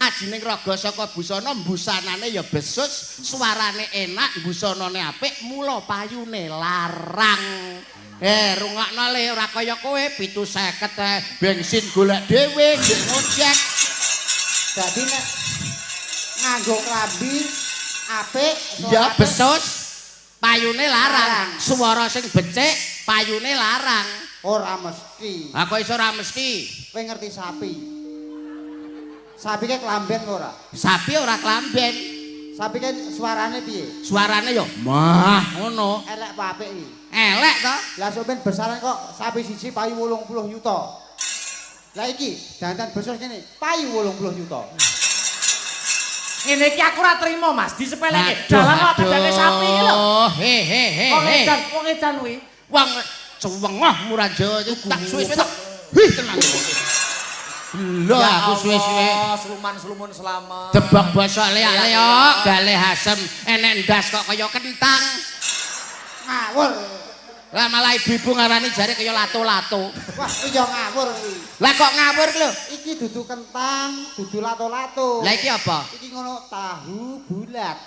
Ajining raga saka busana, busanane ya besus, suarane enak, busanane apik, mula payune larang. Rungokno le ora kaya kowe 750 bensin golek dhewe, nggih ngojek. Dadi nek nganggo klambi apik, ya besus, payune larang. Suara sing becik, payune larang. Ora mesti. Ha kok iso ora mesti? Kowe ngerti sapi? Sapi ke klamben ora? Sapi ora klamben. Sapi ke suarane piye? Suarane ya mah ngono. Elek apa apik iki? Elek to. Lah sok ben besaran kok sapi siji payu 80 yuta. Lah iki dandan besus ngene, payu 80 yuta. Ngene iki aku ora trimo Mas, disepeleke. Dalang kok kadane sapi iki lho. He he he. Wong edan, wong edan kuwi. Wong cuwengah murah Jawa itu tak suwe-suwe tak. Hih tenang. Lho aku suwe-suwe sluman-slumun selamat. Debok bosok leak-leok, galih asem, enek ndas kok kaya kentang. Ngawur. Lah malah ibu-ibu ngarani jare kaya lato-lato. Wah, kuwi yo ngawur kuwi. Lah kok ngawur ki lho? Iki dudu kentang, dudu lato-lato. Lah iki apa? Iki ngono tahu bulat.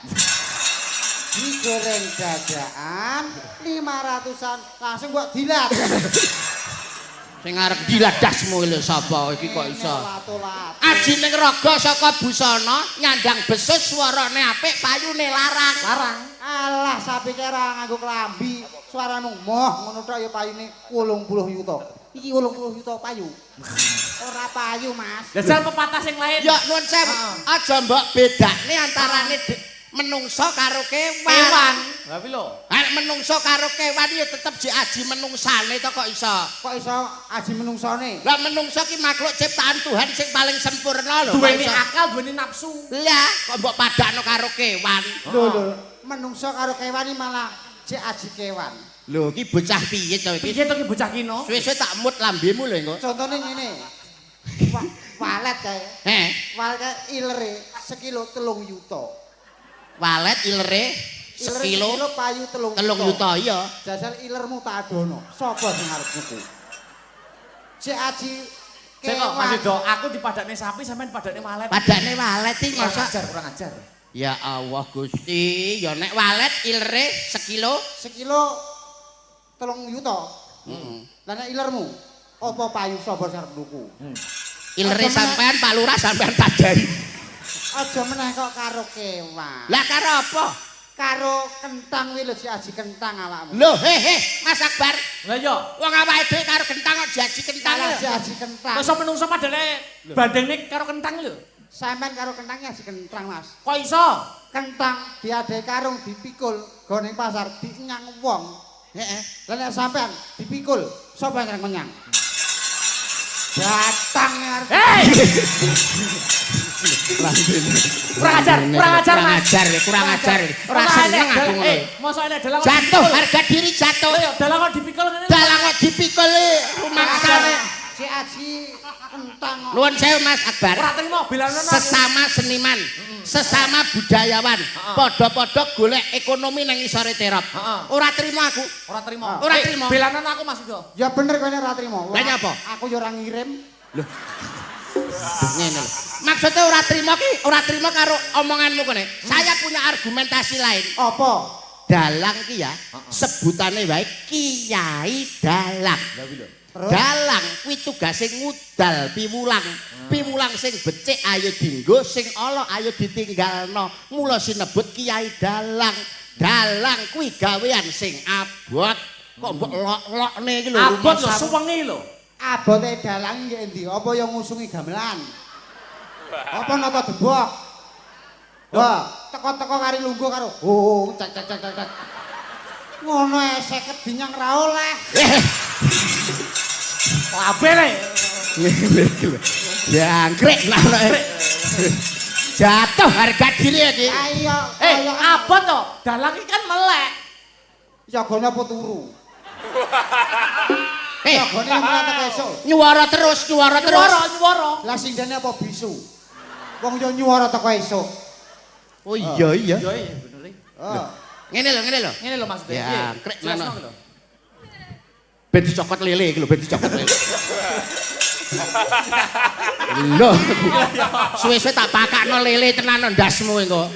Digoreng dadakan 500-an langsung mbok dilat. Sing arep dilat dasmu lho sapa iki kok iso? Lato-lato. Ajining raga saka busana nyandang besus swarane apik payune larang. Larang. Alah sapi ki ora nganggo klambi, suaramu moh ngono tok ya payune 80 yuta. Iki 80 yuta payu. Ora payu, Mas. Jajal pepatah sing lain. Ya nuwun sewu, aja mbok bedakne antarane menungso karo kewan. Kewan. Lah kuwi lho. Nek menungso karo kewan ya tetep jek aji menungsane to kok iso. Kok iso aji menungsane? Lah menungso ki makhluk ciptaan Tuhan sing paling sempurna lho. Duweni akal, duweni nafsu. Lah kok mbok padakno karo kewan. Lho lho, menungso karo kewan iki malah jek aji kewan. Lho iki bocah piye to iki? Piye to ki bocah kino? Suwe-suwe tak mut lambemu lho engko. Contone ngene. Walet kae. Heh. Walet kae ilere sekilo 3 yuta. Walet ilere sekilo payu 3 yuta iya. Jajal ilermu tak adono. Sapa sing arep tuku? Jek aji kewan. Mas Yudo, aku dipadakne sapi sampean padakne walet. Padakne walet iki masa kurang ajar. Ya Allah Gusti, ya nek walet ilere sekilo sekilo 3 yuta. Heeh. Lah nek ilermu apa payu sapa sing arep tuku? Ilere sampean Pak Lurah sampean tajari. Aja meneh kok karo kewan. Lah karo apa? Karo kentang kuwi lho jek aji kentang awakmu. Lho he he Mas Akbar. Lah iya, wong awake dhewe karo kentang kok diaji kentang. Lah aji kentang. Masa menungso padane bandingne karo kentang lho. Sampeyan karo kentang aji kentang, Mas. Kok iso? Kentang diadhe karung dipikul go ning pasar dienyang wong. Heeh. Lah nek sampean dipikul, sapa yang menyang? Datang arep. Hei! Kurang ajar, kurang ajar, Mas. Kurang ajar, ora seneng aku ngono. Mosok enek dalang jatuh harga diri jatuh. Ayo dalang kok dipikul ngene. Dalang kok dipikul rumangsane. Si aji kentang. Nuwun sewu Mas Akbar. Ora trimo bilanono. Sesama seniman, sesama budayawan, padha-padha golek ekonomi nang isore terop. Ora trimo aku. Ora trimo. Ora trimo. Bilanono aku Mas Yudo. Ya bener kowe ora trimo. Lah nyapa? Aku ya ora ngirim. Lho. Ngene lho. Maksudnya ora trimo ki, ora trimo karo omonganmu kene. Saya punya argumentasi lain. Apa? Dalang ki ya, sebutane wae Kiai Dalang. Dalang kuwi tugase ngudal piwulang. Piwulang sing becik ayo dienggo, sing ala ayo ditinggalno. Mula sinebut Kiai Dalang. Dalang kuwi gawean sing abot. Kok mbok lok-lokne iki lho. Abot lho suwengi lho. Abote dalang iki endi? Apa yang ngusungi gamelan? Apa nata debok? Wah, teko-teko kari lungguh karo oh cek cek cek cek. Ngono ae 50 dinyang ra oleh. Labene. Jangkrik lah. Jatuh harga diri iki. Ayo, abot to. Dalang iki kan melek. Yogane apa turu? Yogane melek teko esuk. Nyuwara terus, nyuwara terus. Nyuwara, nyuwara. Lah sindene apa bisu? Wong yo nyuwara teko esuk. Oh iya iya. Iya iya bener iki. Heeh. Ngene lho, ngene lho. Ngene lho Mas. Jangkrik ngono. Ben dicokot lele iki lho, ben dicokot lele. Lho, suwe-suwe tak pakakno lele tenan ndasmu engko.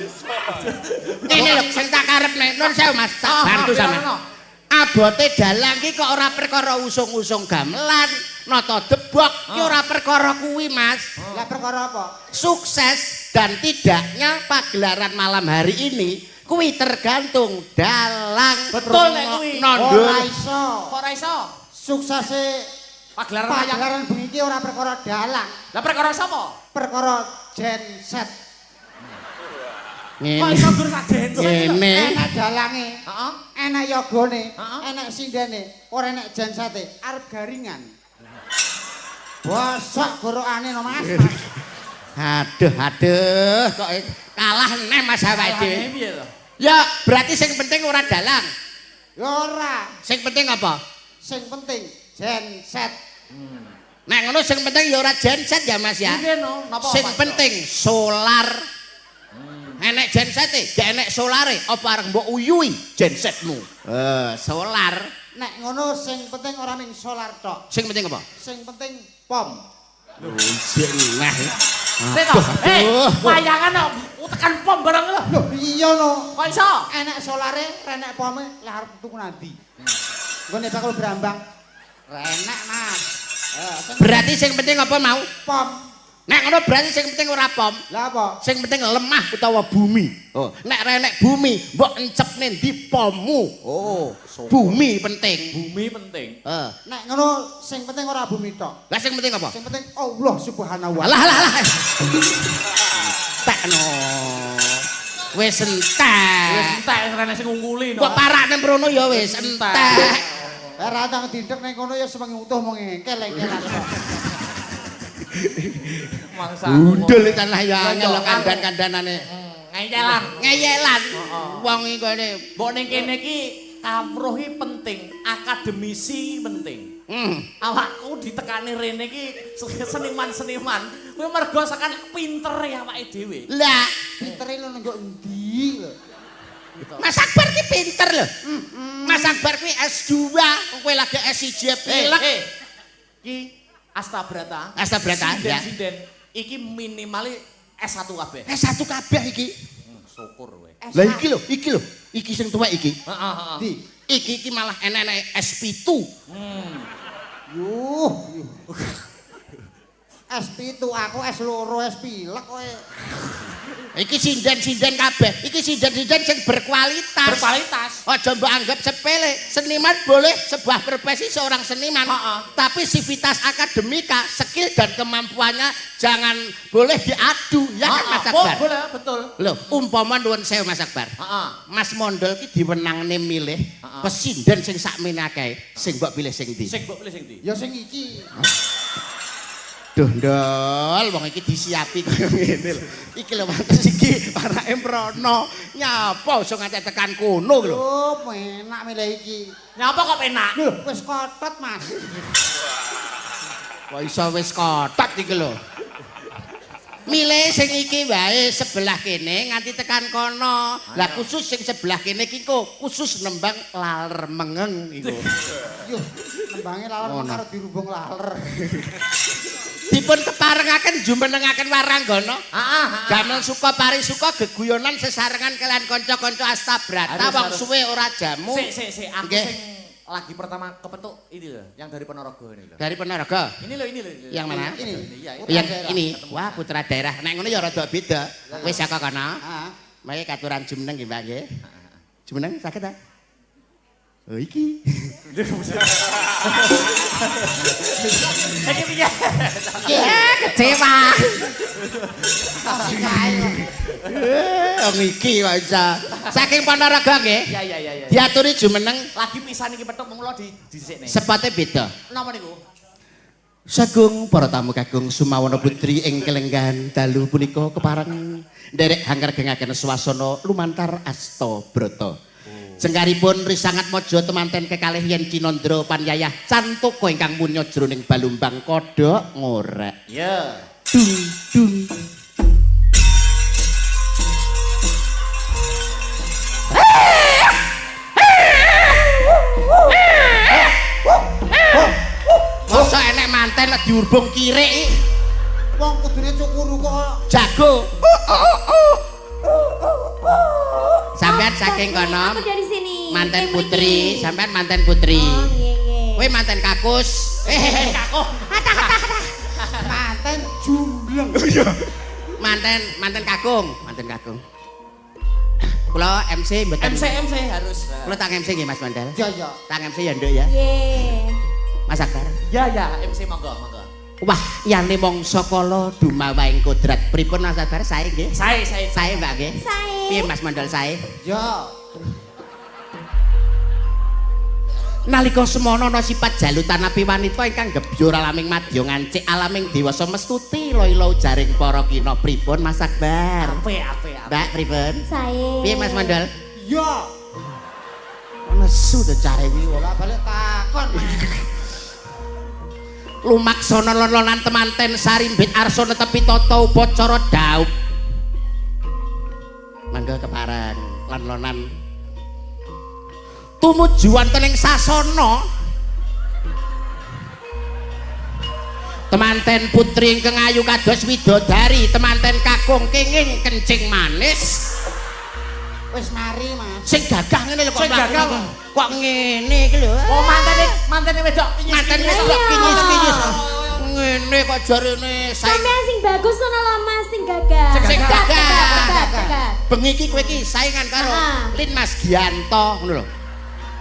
Ngene lho sing tak karepne. Nun sewu Mas, tak bantu sampean. Abote dalang ki kok ora perkara usung-usung gamelan, nata debok, ki ora perkara kuwi, Mas. Lah perkara apa? Sukses dan tidaknya pagelaran malam hari ini kuwi tergantung dalang. Betul nek kuwi. Ora iso. Kok ora iso? Suksese pagelaran pagelaran bengi iki ora perkara dalang. Lah perkara sapa? Perkara genset. Kok iso gur sak genset? Ngene. Enak dalange. Heeh. Enak yogane, enak sindene, ora enak gensete, arep garingan. Bosok gorokane no Mas. Aduh, aduh, kok kalah neh Mas awake dhewe. Ya, berarti sing penting ora dalang. Ya ora. Sing penting apa? Sing penting genset. Nek ngono sing penting ya ora genset ya Mas ya. Nggih no, napa? Sing penting solar. Enek gensete, gak enek solare, apa arep mbok uyui gensetmu? Solar. Nek ngono sing penting ora ming solar tok. Sing penting apa? Sing penting pom. Lho, jek neh. Sik to. Wayangan kok tekan pom barang lho. Lho, iya no. Kok iso? Enek solare, renek pome, lah arep tuku nanti. Nggone bakul brambang. Renek, Mas. Berarti sing penting apa mau? Pom. Nek ngono berarti sing penting ora pom. Lah apa? Sing penting lemah utawa bumi. Oh, nek renek bumi, mbok encepne ndi pommu. Oh, bumi penting. Bumi penting. Heeh. Nek ngono sing penting ora bumi tok. Lah sing penting apa? Sing penting Allah Subhanahu wa taala. Alah alah alah. Tekno. Wis entek. Wis entek rene sing ngungkuli no. Mbok parakne mrono ya wis entek. Lah ra tang dindek ning kono ya sewengi utuh mung ngengkel-engkelan kok. Mangsa. Gundul tanah ya angel kandan-kandanane. Ngeyelan. Ngeyelan. Wong iki kene. Mbok ning kene iki kawruh iki penting, akademisi penting. Awakku ditekani rene iki seniman-seniman. Kuwi mergo sakan pintere awake dhewe. Lah, pintere lho nang endi lho. Mas Akbar ki pinter lho. Mas Akbar kuwi S2, kowe lagi S1 pilek. Ki Astabrata. Astabrata, ya. Sinden. Iki minimale S1 kabeh. S1 kabeh iki. Syukur kowe. Lah iki lho, iki lho. Iki sing tuwek iki. Heeh, heeh. Ndi? Iki iki malah enek-enek S7. Yuh. S7 aku S2 S pilek kowe. Iki sinden-sinden kabeh. Iki sinden-sinden sing berkualitas. Berkualitas. Aja mbok anggap sepele. Seniman boleh sebuah profesi seorang seniman. Tapi sivitas akademika, skill dan kemampuannya jangan boleh diadu. Ya kan Mas Akbar? Boleh, betul. Loh, umpama nuwun sewu Mas Akbar. Mas Mondol ki diwenangne milih pesinden sing sakmene akeh, sing mbok pilih sing ndi? Sing mbok pilih sing ndi? Ya sing iki. Duh ndol, wong iki disiapi kaya ngene lho. Iki lho pantes iki parake mrono. Nyapa iso nganti tekan kono lho. Oh, enak milih iki. Nyapa kok penak? Lho, wis kotot, Mas. Kok iso wis kotot iki lho. Milih sing iki wae sebelah kene nganti tekan kono. Lah khusus sing sebelah kene iki kok khusus nembang laler mengeng iku. Yuh, nembange laler karo dirubung laler. Dipun keparengaken jumenengaken waranggana. Heeh. Gamel suka parisuka geguyonan sesarengan kalian kanca-kanca Astabrata wong suwe ora jamu. Sik sik sik aku sing lagi pertama kepetuk ini loh, yang dari Ponorogo ini loh. Dari Ponorogo? Ini loh, ini loh. Yang mana? Ini. Yang ini. Wah, putra daerah. Nek ngono ya rada beda. Wis saka kono. Heeh. Mari katuran jumeneng nggih, Mbak nggih. Jumeneng saged ta? Oh iki. Iki piye? Kecewa. Wong iki kok iso. Saking Ponorogo nggih. Iya iya iya. Diaturi jumeneng lagi pisan iki petuk mung kula dhisikne. Sepate beda. Napa niku? Sagung para tamu kagung Sumawana Putri ing kelenggahan dalu punika kepareng nderek hangergengaken swasana lumantar Astabrata. Jengkaripun risangat mojo temanten kekalih yen Cinandra panyayah cantaka ingkang munya jroning balumbang kodhok ngorek. Iya. Dung dung. Masa enek manten lek diurbung kirik iki. Wong kudune cukuru kok jago. Sampean saking kono. Aku dari sini. Manten putri, sampean manten putri. Oh, nggih, nggih. Kowe manten kakus. Kakus. Manten jumbleng. Iya. Manten kakung, manten kakung. Kula MC mboten. MC harus. Kula tak MC nggih Mas Mondel. Iya, iya. Tak MC ya, Nduk ya. Nggih. Mas Akbar. Iya, ya, MC monggo, monggo. Wah, yane mangsa kala dumawaing kodrat. Pripun Mas Akbar sae nggih? Sae, sae. Sae, Mbak nggih. Sae. Piye Mas Mondel sae? Ya. Nalika semono ana sifat jalutan api wanita ingkang gebyur alaming madya ngancik alaming dewasa mestuti lila ujaring para kina. Pripun Mas Akbar? Ape, ape, ape. Mbak pripun? Sae. Piye Mas Mondel? Ya. Nesu to care iki. Lah balik takon. Lumaksana lon-lonan temanten sarimbit arsa netepi tata upacara daup. Mangga kepareng lon-lonan. Tumuju wonten ing sasana. Temanten putri ingkang ayu kados widodari, temanten kakung kenging kencing manis. Wis mari, Mas. Sing gagah ngene lho kok. Sing gagah kok ngene iki lho. Oh, mantene wedok mantene wedok kinyis-kinyis. Ngene kok jarene sampean sing bagus ngono lho Mas, sing gagah. Sing gagah. Bengi iki kowe iki saingan karo Lin Mas Gianto ngono lho.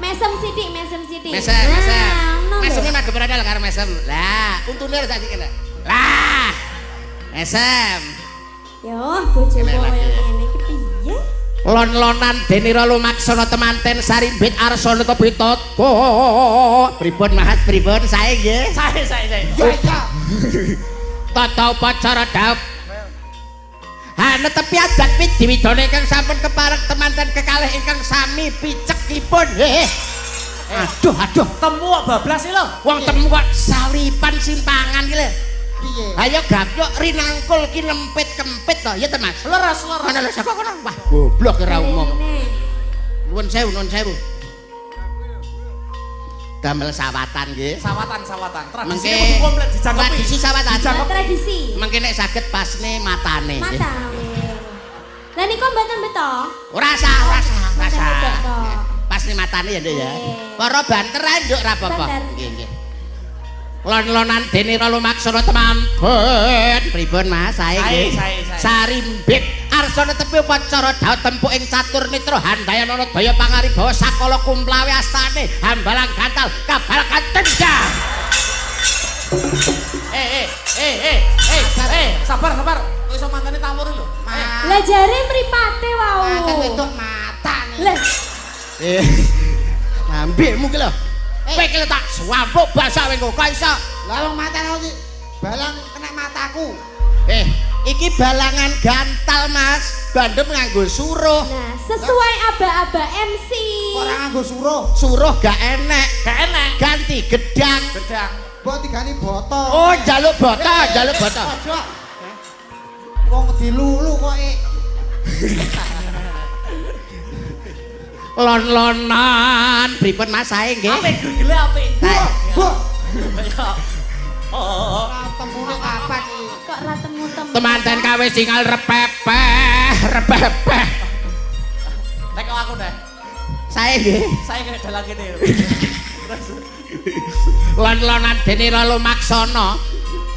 Mesem sithik, mesem sithik. Mesem, mesem. Meseme madhep ora karo mesem. Lah, untune ora tak kene. Lah. Mesem. Yo, bojomu koyo ngene iki piye? Lon-lonan denira lumaksana temanten sarimbit arsana kepitata. Pripun Mas, pripun sae nggih? Sae, sae, sae. Ya, ya. Tata upacara dhaup. Ha netepi adat widiwidana ingkang sampun kepareng temanten kekalih ingkang sami picekipun. Aduh, aduh, temu kok bablas iki lho. Wong temu kok salipan simpangan iki lho. Piye? Ayo gapyok rinangkul ki lempit kempit to, ya to Mas? Leres, leres. Ana lho saka kono. Wah, goblok ora umum. Nuwun sewu, nuwun sewu. Damel sawatan nggih. Sawatan, sawatan. Tradisi kudu komplit dijangkepi. Tradisi sawatan. Tradisi. Mengke nek saged pasne matane. Matane. Lah niku mboten beto? Ora sah, ora sah, ora sah. Pasne matane ya, Nduk ya. Para banter ae, Nduk, ora apa-apa. Nggih, nggih. Lon-lonan denira lumaksana temanten. Pripun Mas? Sae nggih. Sarimbit arsana tepi upacara dhaut tempuk ing catur mitra handayana daya pangaribawa sakala kumlawe astane hambalang gantal kabal katendang. Sabar, sabar. Kok iso mantene tawur lho. Lah jare mripate wau. Manten wedok matane. Lah. Lambemu ki lho. Kowe iki tak swampuk basah kowe kok iso. Lah wong matane iki balang kena mataku. Iki balangan gantal Mas. Bandem nganggo suruh. Nah, sesuai aba-aba MC. Ora nganggo suruh. Suruh gak enek. Gak enek. Ganti gedang. Gedang. Mbok digani boto. Oh, njaluk boto, njaluk boto. Wong dilulu kok. Lon-lonan pripun Mas sae nggih? Apik gegele apik. Bu. Oh. Temune kapan iki? Kok ra temu-temu. Temanten kawe singal repepeh, repepeh. Nek kok aku deh. Sae nggih. Sae kaya dalang kene. Lon-lonan denira lumaksana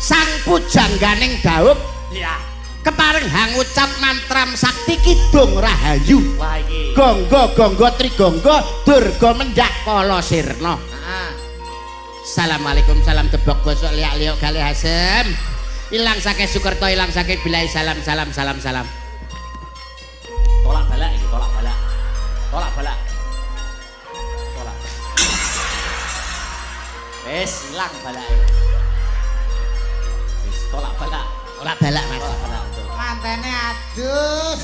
sang pujangganing daup. Iya. Kepareng hangucap mantram sakti kidung rahayu. Wah iki. Gonggo gonggo trigonggo durga mendhak kala sirna. Heeh. Assalamualaikum, salam debok bosok liak-liok galih asem. Ilang saking Sukerto, ilang saking bilai, salam salam salam salam. Tolak balak iki, tolak balak. Tolak balak. Tolak. Wis ilang balake. Wis tolak balak. Tolak balak Mas. Tolak balak. Mantene adus.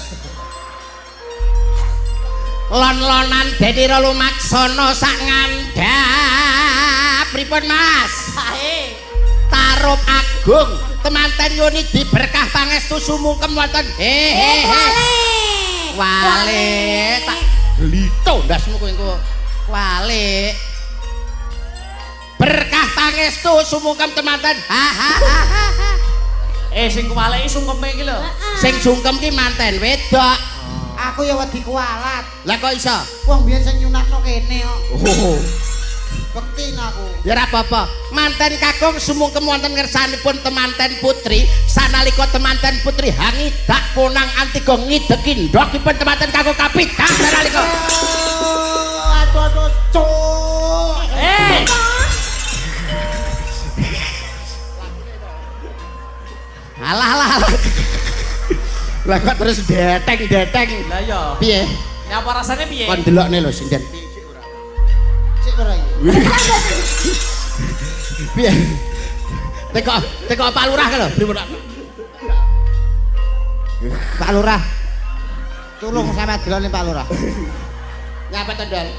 Lon-lonan denira lumaksana sak ngandhap. Pripun Mas? Sae. Tarup agung temanten yoni diberkah pangestu sumungkem wonten. He he. Wale. Tak glito ndasmu kowe engko. Wale. Berkah pangestu sumungkem temanten. Ha ha ha ha. Sing kuwaleki sungkeme iki lho. Sing sungkem ki manten wedok. Aku ya wedi kualat. Lah kok iso? Wong biyen sing nyunatno kene kok. Oh. Bekti aku. Ya ora apa-apa. Manten kakung sumungkem wonten ngersanipun temanten putri, sanalika temanten putri hangidak ponang antiga ngideki ndhogipun temanten kakung kapitang sanalika. Aduh aduh cuk. Alah alah alah. Lah kok terus deteng-deteng. Lah iya. Piye? Nyapa rasane piye? Kon delokne lho sinden. Sik ora iki. Piye? Teko teko Pak Lurah lho, pripun Pak? Pak Lurah. Tulung sampe delokne Pak Lurah. Nyapa to, Dol?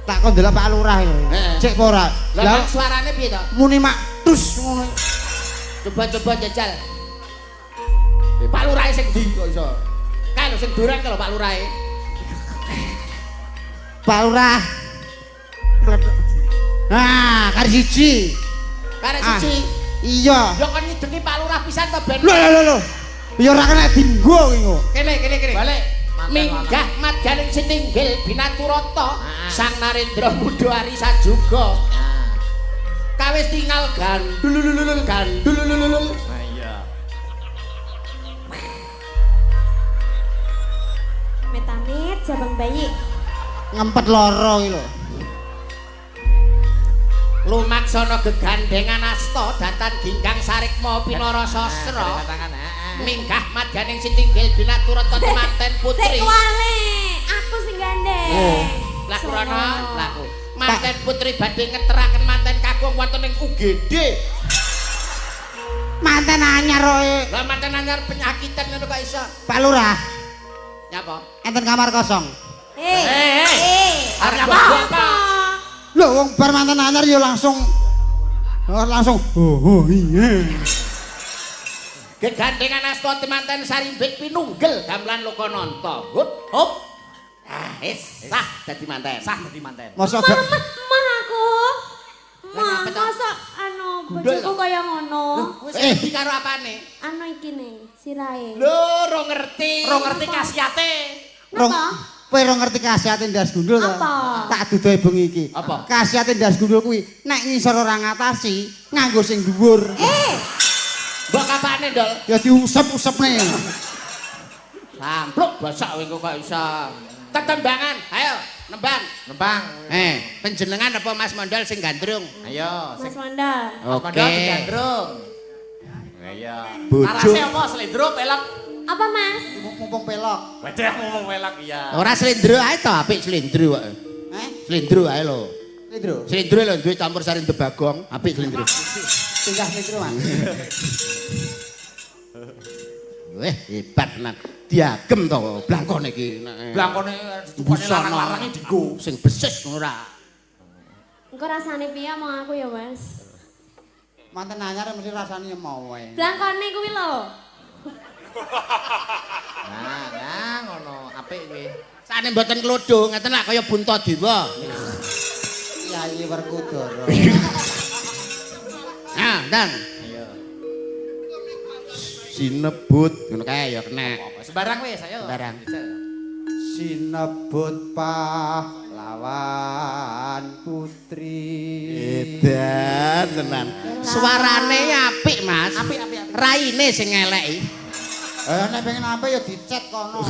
Tak kon delok Pak Lurah iki. Cek apa ora? Lah suarane piye to? Muni mak tus ngono. Coba-coba jajal. Pak Lurah sing ndi kok iso? Kae lho sing durang lho Pak Lurah. Pak Lurah. Nah, kari siji. Kari siji. Iya. Ya kon nyideki Pak Lurah pisan to ben. Lho lho lho. Ya ora kena dinggo kuwi kok. Kene kene kene. Balik. Minggah madyaning sitinggil binaturata Sang Narendra Mudha Ari sajuga. Kawis tingal gandulululul gandulululul. Nah iya. Amit-amit jabang bayi. Ngempet loro iki lho. Lumaksana gegandengan asta datan ginggang sarikma pinara sastra. Minggah madyaning sitinggil binaturata temanten putri. Sik wale, aku sing gandeng. Oh, laku rono, laku. Manten putri badhe ngeteraken manten kakung wonten ing UGD. Manten anyar kowe. Lah manten anyar penyakitan ngono kok iso. Pak Lurah. Nyapa? Enten kamar kosong. Hei. Arep apa? Lho wong bar manten anyar ya langsung langsung oh iya. Gegandengan asta temanten sarimbit pinunggel gamelan Lokananta. Hup hup. Ah, wis sah dadi manten. Sah dadi manten. Mosok gak mah aku. Mah mosok anu bojoku kaya ngono. Wis iki karo apane? Anu iki ne, sirahe. Lho, ora ngerti. Ora ngerti khasiate. Napa? Kowe ora ngerti khasiate ndas gundul to? Tak duduhi bengi iki. Apa? Khasiate ndas gundul kuwi nek ngisor ora ngatasi, nganggo sing dhuwur. Mbok apane, Ndol? Ya diusep-usepne. Sampluk bosok kowe kok iso. Tetembangan, ayo nembang. Nembang. Panjenengan apa Mas Mondol sing gandrung? Ayo, Mas Mondol. Mas Mondol sing gandrung. Ayo. Bojo. Arase apa slendro pelok? Apa, Mas? Mumpung pelok. Wedeh mumpung pelok iya. Ora slendro ae to, apik slendro kok. Heh? Slendro ae lho. Slendro. Slendro lho duwe campur sari Bagong, apik slendro. Tingkah slendro, Mas. Weh, hebat tenan. Diagem to blangkone iki. Blangkone larang-larange dienggo sing besis ora. Engko rasane piye omong aku ya, Mas? Manten anyar mesti rasane ya mau wae. Blangkone kuwi lho. Nah, nah ngono, apik kuwi. Sakne mboten klodho, ngeten lak kaya Puntadewa. Yayi Werkudara. Nah, Ndang. Ayo. Sinebut ngono kae ya kena. Sembarang wis, ayo. Sembarang. Sinebut pahlawan putri. Edan tenan. Suarane apik, Mas. Apik, apik, apik. Raine sing eleki. Nek pengen apik ya dicet kono.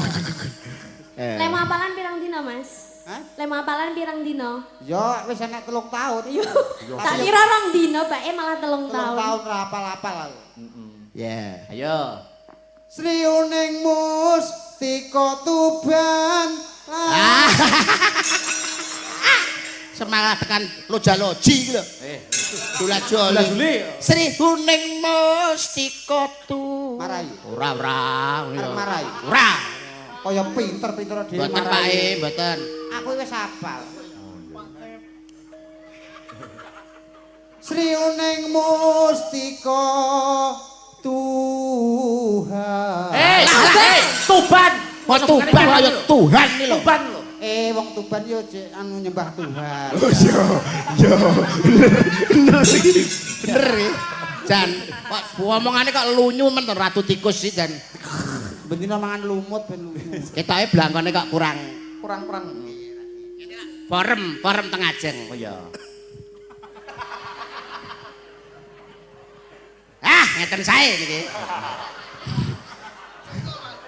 Lem apalan pirang dina, Mas? Hah? Lem apalan pirang dina? Ya wis enek 3 tahun. Tak kira 2 dina, bae malah 3 tahun. 3 tahun ora apal-apal aku. Ya. Ayo. Sri Uning Mustika Tuban. Semangat tekan lojaloji iki lho. Dulajoli. Sri Uning Mustika Tuban. Marai. Ora ora. Arep marai. Ora. Kaya pinter-pinter dhewe Mboten marai. Pak E, mboten. Aku wis hafal. Sri Uning Mustika Tuhan. Tuban. Kok Tuban kaya Tuhan iki lho. Tuban lho. Wong Tuban yo jek anu nyembah Tuhan. Oh iya. Iya. Bener iki. Bener iki. Jan, kok omongane kok lunyu men ratu tikus iki Jan. Bendina mangan lumut ben lunyu. Ketoke blangkone kok kurang kurang-kurang. Forem, forem teng ajeng. Oh iya. Ah, ngeten sae niki.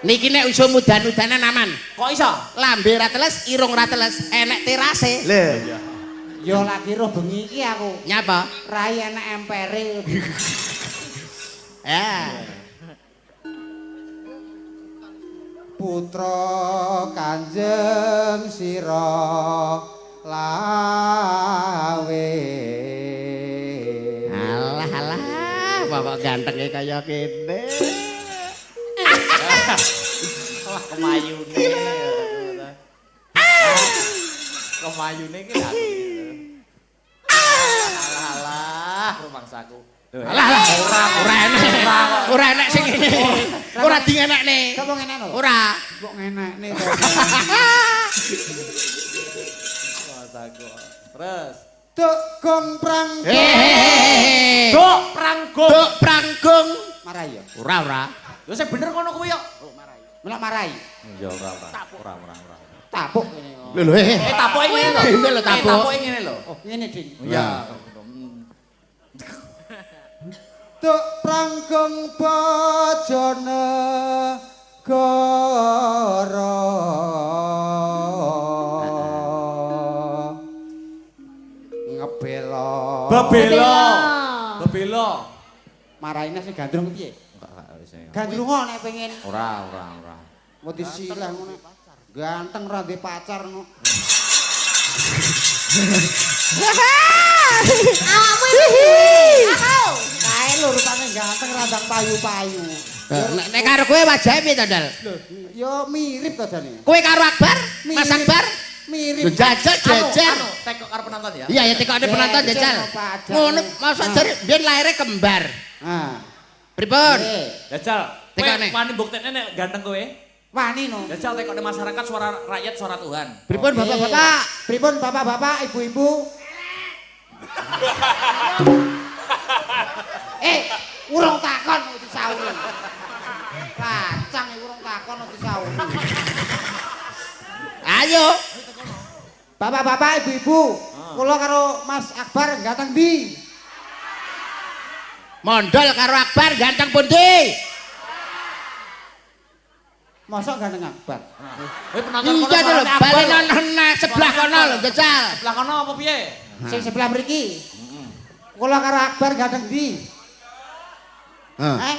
Niki nek usum udan-udanan aman. Kok iso? Lambe ra teles, irung ra teles, enek terase. Lho. Ya lagi roh bengi iki aku. Nyapa? Rai enek empere. Ya. Putra Kanjeng Sira Lawe. Alah alah, bapak gantenge kaya kene. Wah, kemayune. Kemayune iki lho. Alah alah, rumangsaku. Alah alah, ora enek. Ora enek sing ngene. Ora dingenekne. Sapa ngenekno? Ora. Kok ngenekne to. Astaga. Terus. Duk gong prang. Duk pranggung. Duk pranggung. Marai ya? Ora ora. Lho sing bener ngono kuwi yo. Oh, marai. Melok marai. Ya ora ora. Ora ora ora. Tapuk ngene. Lho lho eh. Tapuke ngene lho. Ngene lho tapuk. Tapuke ngene lho. Oh, ngene ding. Iya. Duk pranggung Bojonegoro. Ngebela. Bebela. Bebela. Maraine sing gandrung piye? Gandrungo nek pengen. Ora ora ora. Mau disilah ngono. Ganteng ora ndek pacar ngono. Awakmu iki. Kae lho rupane ganteng randang payu-payu. Nek karo kowe wajahe piye to, Dal? Lho, ya mirip to jane. Kowe karo Akbar? Mas Akbar? Mirip. Jajal jejer. Anu, tekok karo penonton ya. Iya ya tekokne penonton jajal. Ngono masa jare biyen lahire kembar. Heeh. Pripun? Jajal. Tekokne. Wani buktekne nek ganteng kowe? Wani no. Jajal tekokne masyarakat suara rakyat suara Tuhan. Pripun bapak-bapak? Pripun bapak-bapak, ibu-ibu? Urung takon disauri. Kacang urung takon disauri. Ayo. Bapak-bapak, ibu-ibu, kula karo Mas Akbar ganteng ndi? Mondol karo Akbar ganteng pundi? Mosok ganteng Akbar. Kowe penonton kono. Iya lho, bali nang sebelah kono lho, jajal. Sebelah kono apa piye? Sing sebelah mriki. Kula karo Akbar ganteng ndi?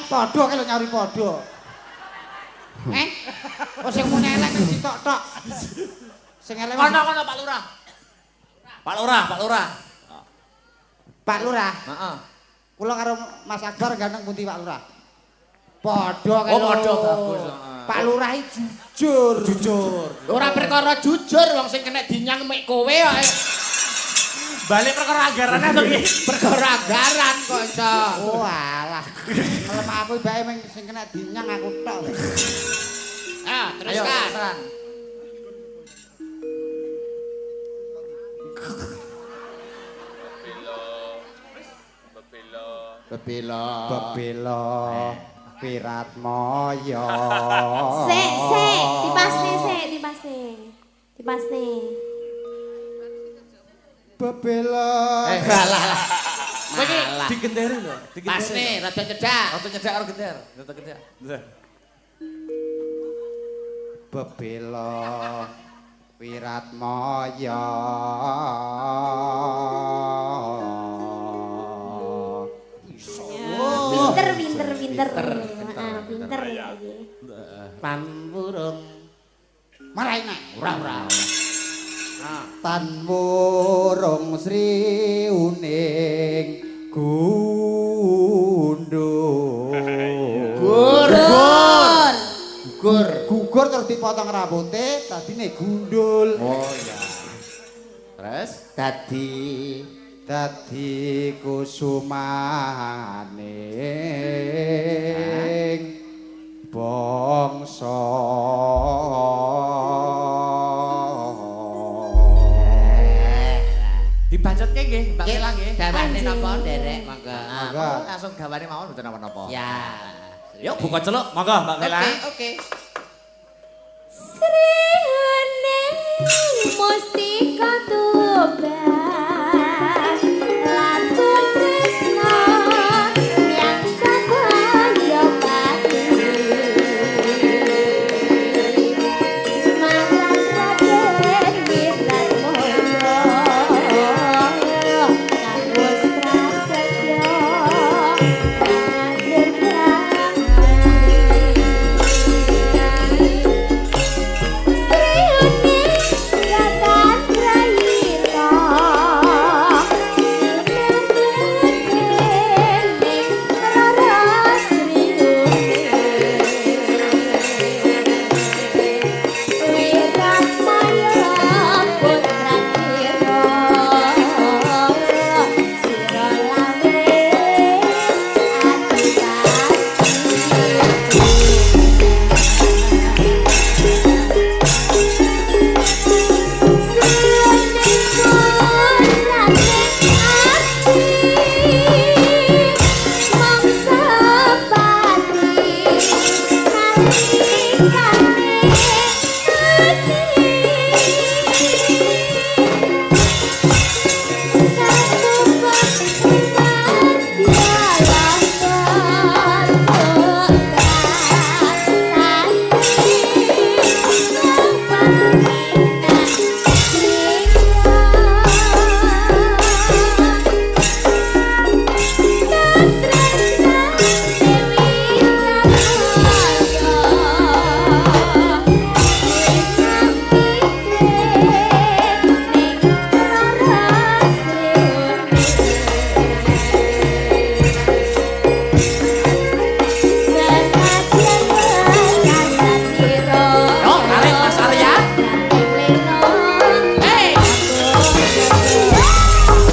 Padha kae lho nyauri padha. Oh sing muni elek sitok tok. Sing elek kono-kono Pak Lurah. Pak Lurah, Pak Lurah. Pak Lurah. Heeh. Kula karo Mas Akbar ganteng pundi Pak Lurah? Padha kae lho. Oh, padha bagus. Pak Lurah iki jujur. Jujur. Ora perkara jujur wong sing kena dinyang mek kowe kok. Balik perkara anggarane to iki. Perkara anggaran kok iso. Oh alah. Ngelem aku bae meng sing kena dinyang aku tok. Ah, teruskan. Bebela. Bebela. Wiratmaya. Sik, sik, dipasne sik, dipasne. Dipasne. Bebela. Alah lah. Kowe iki digenderi lho, digenderi. Pasne rada cedhak. Rada cedhak karo gender, rada cedhak. Bebela Wiratmaya. Pinter, pinter, pinter. Pinter iki. Pamburung. Marai nek. Ora ora. Tan wurung sri uning gundul. Gugur. Gugur. Gugur terus dipotong rambute dadine gundul. Oh iya. Terus dadi dadi kusumaning bangsa. Dibacotke nggih, Mbak Mela nggih. Gawane napa nderek monggo. Monggo. Langsung gawane mawon mboten napa-napa. Ya. Yuk buka celuk, monggo Mbak Mela. Oke, oke. Sri Hening Mustika Tuban.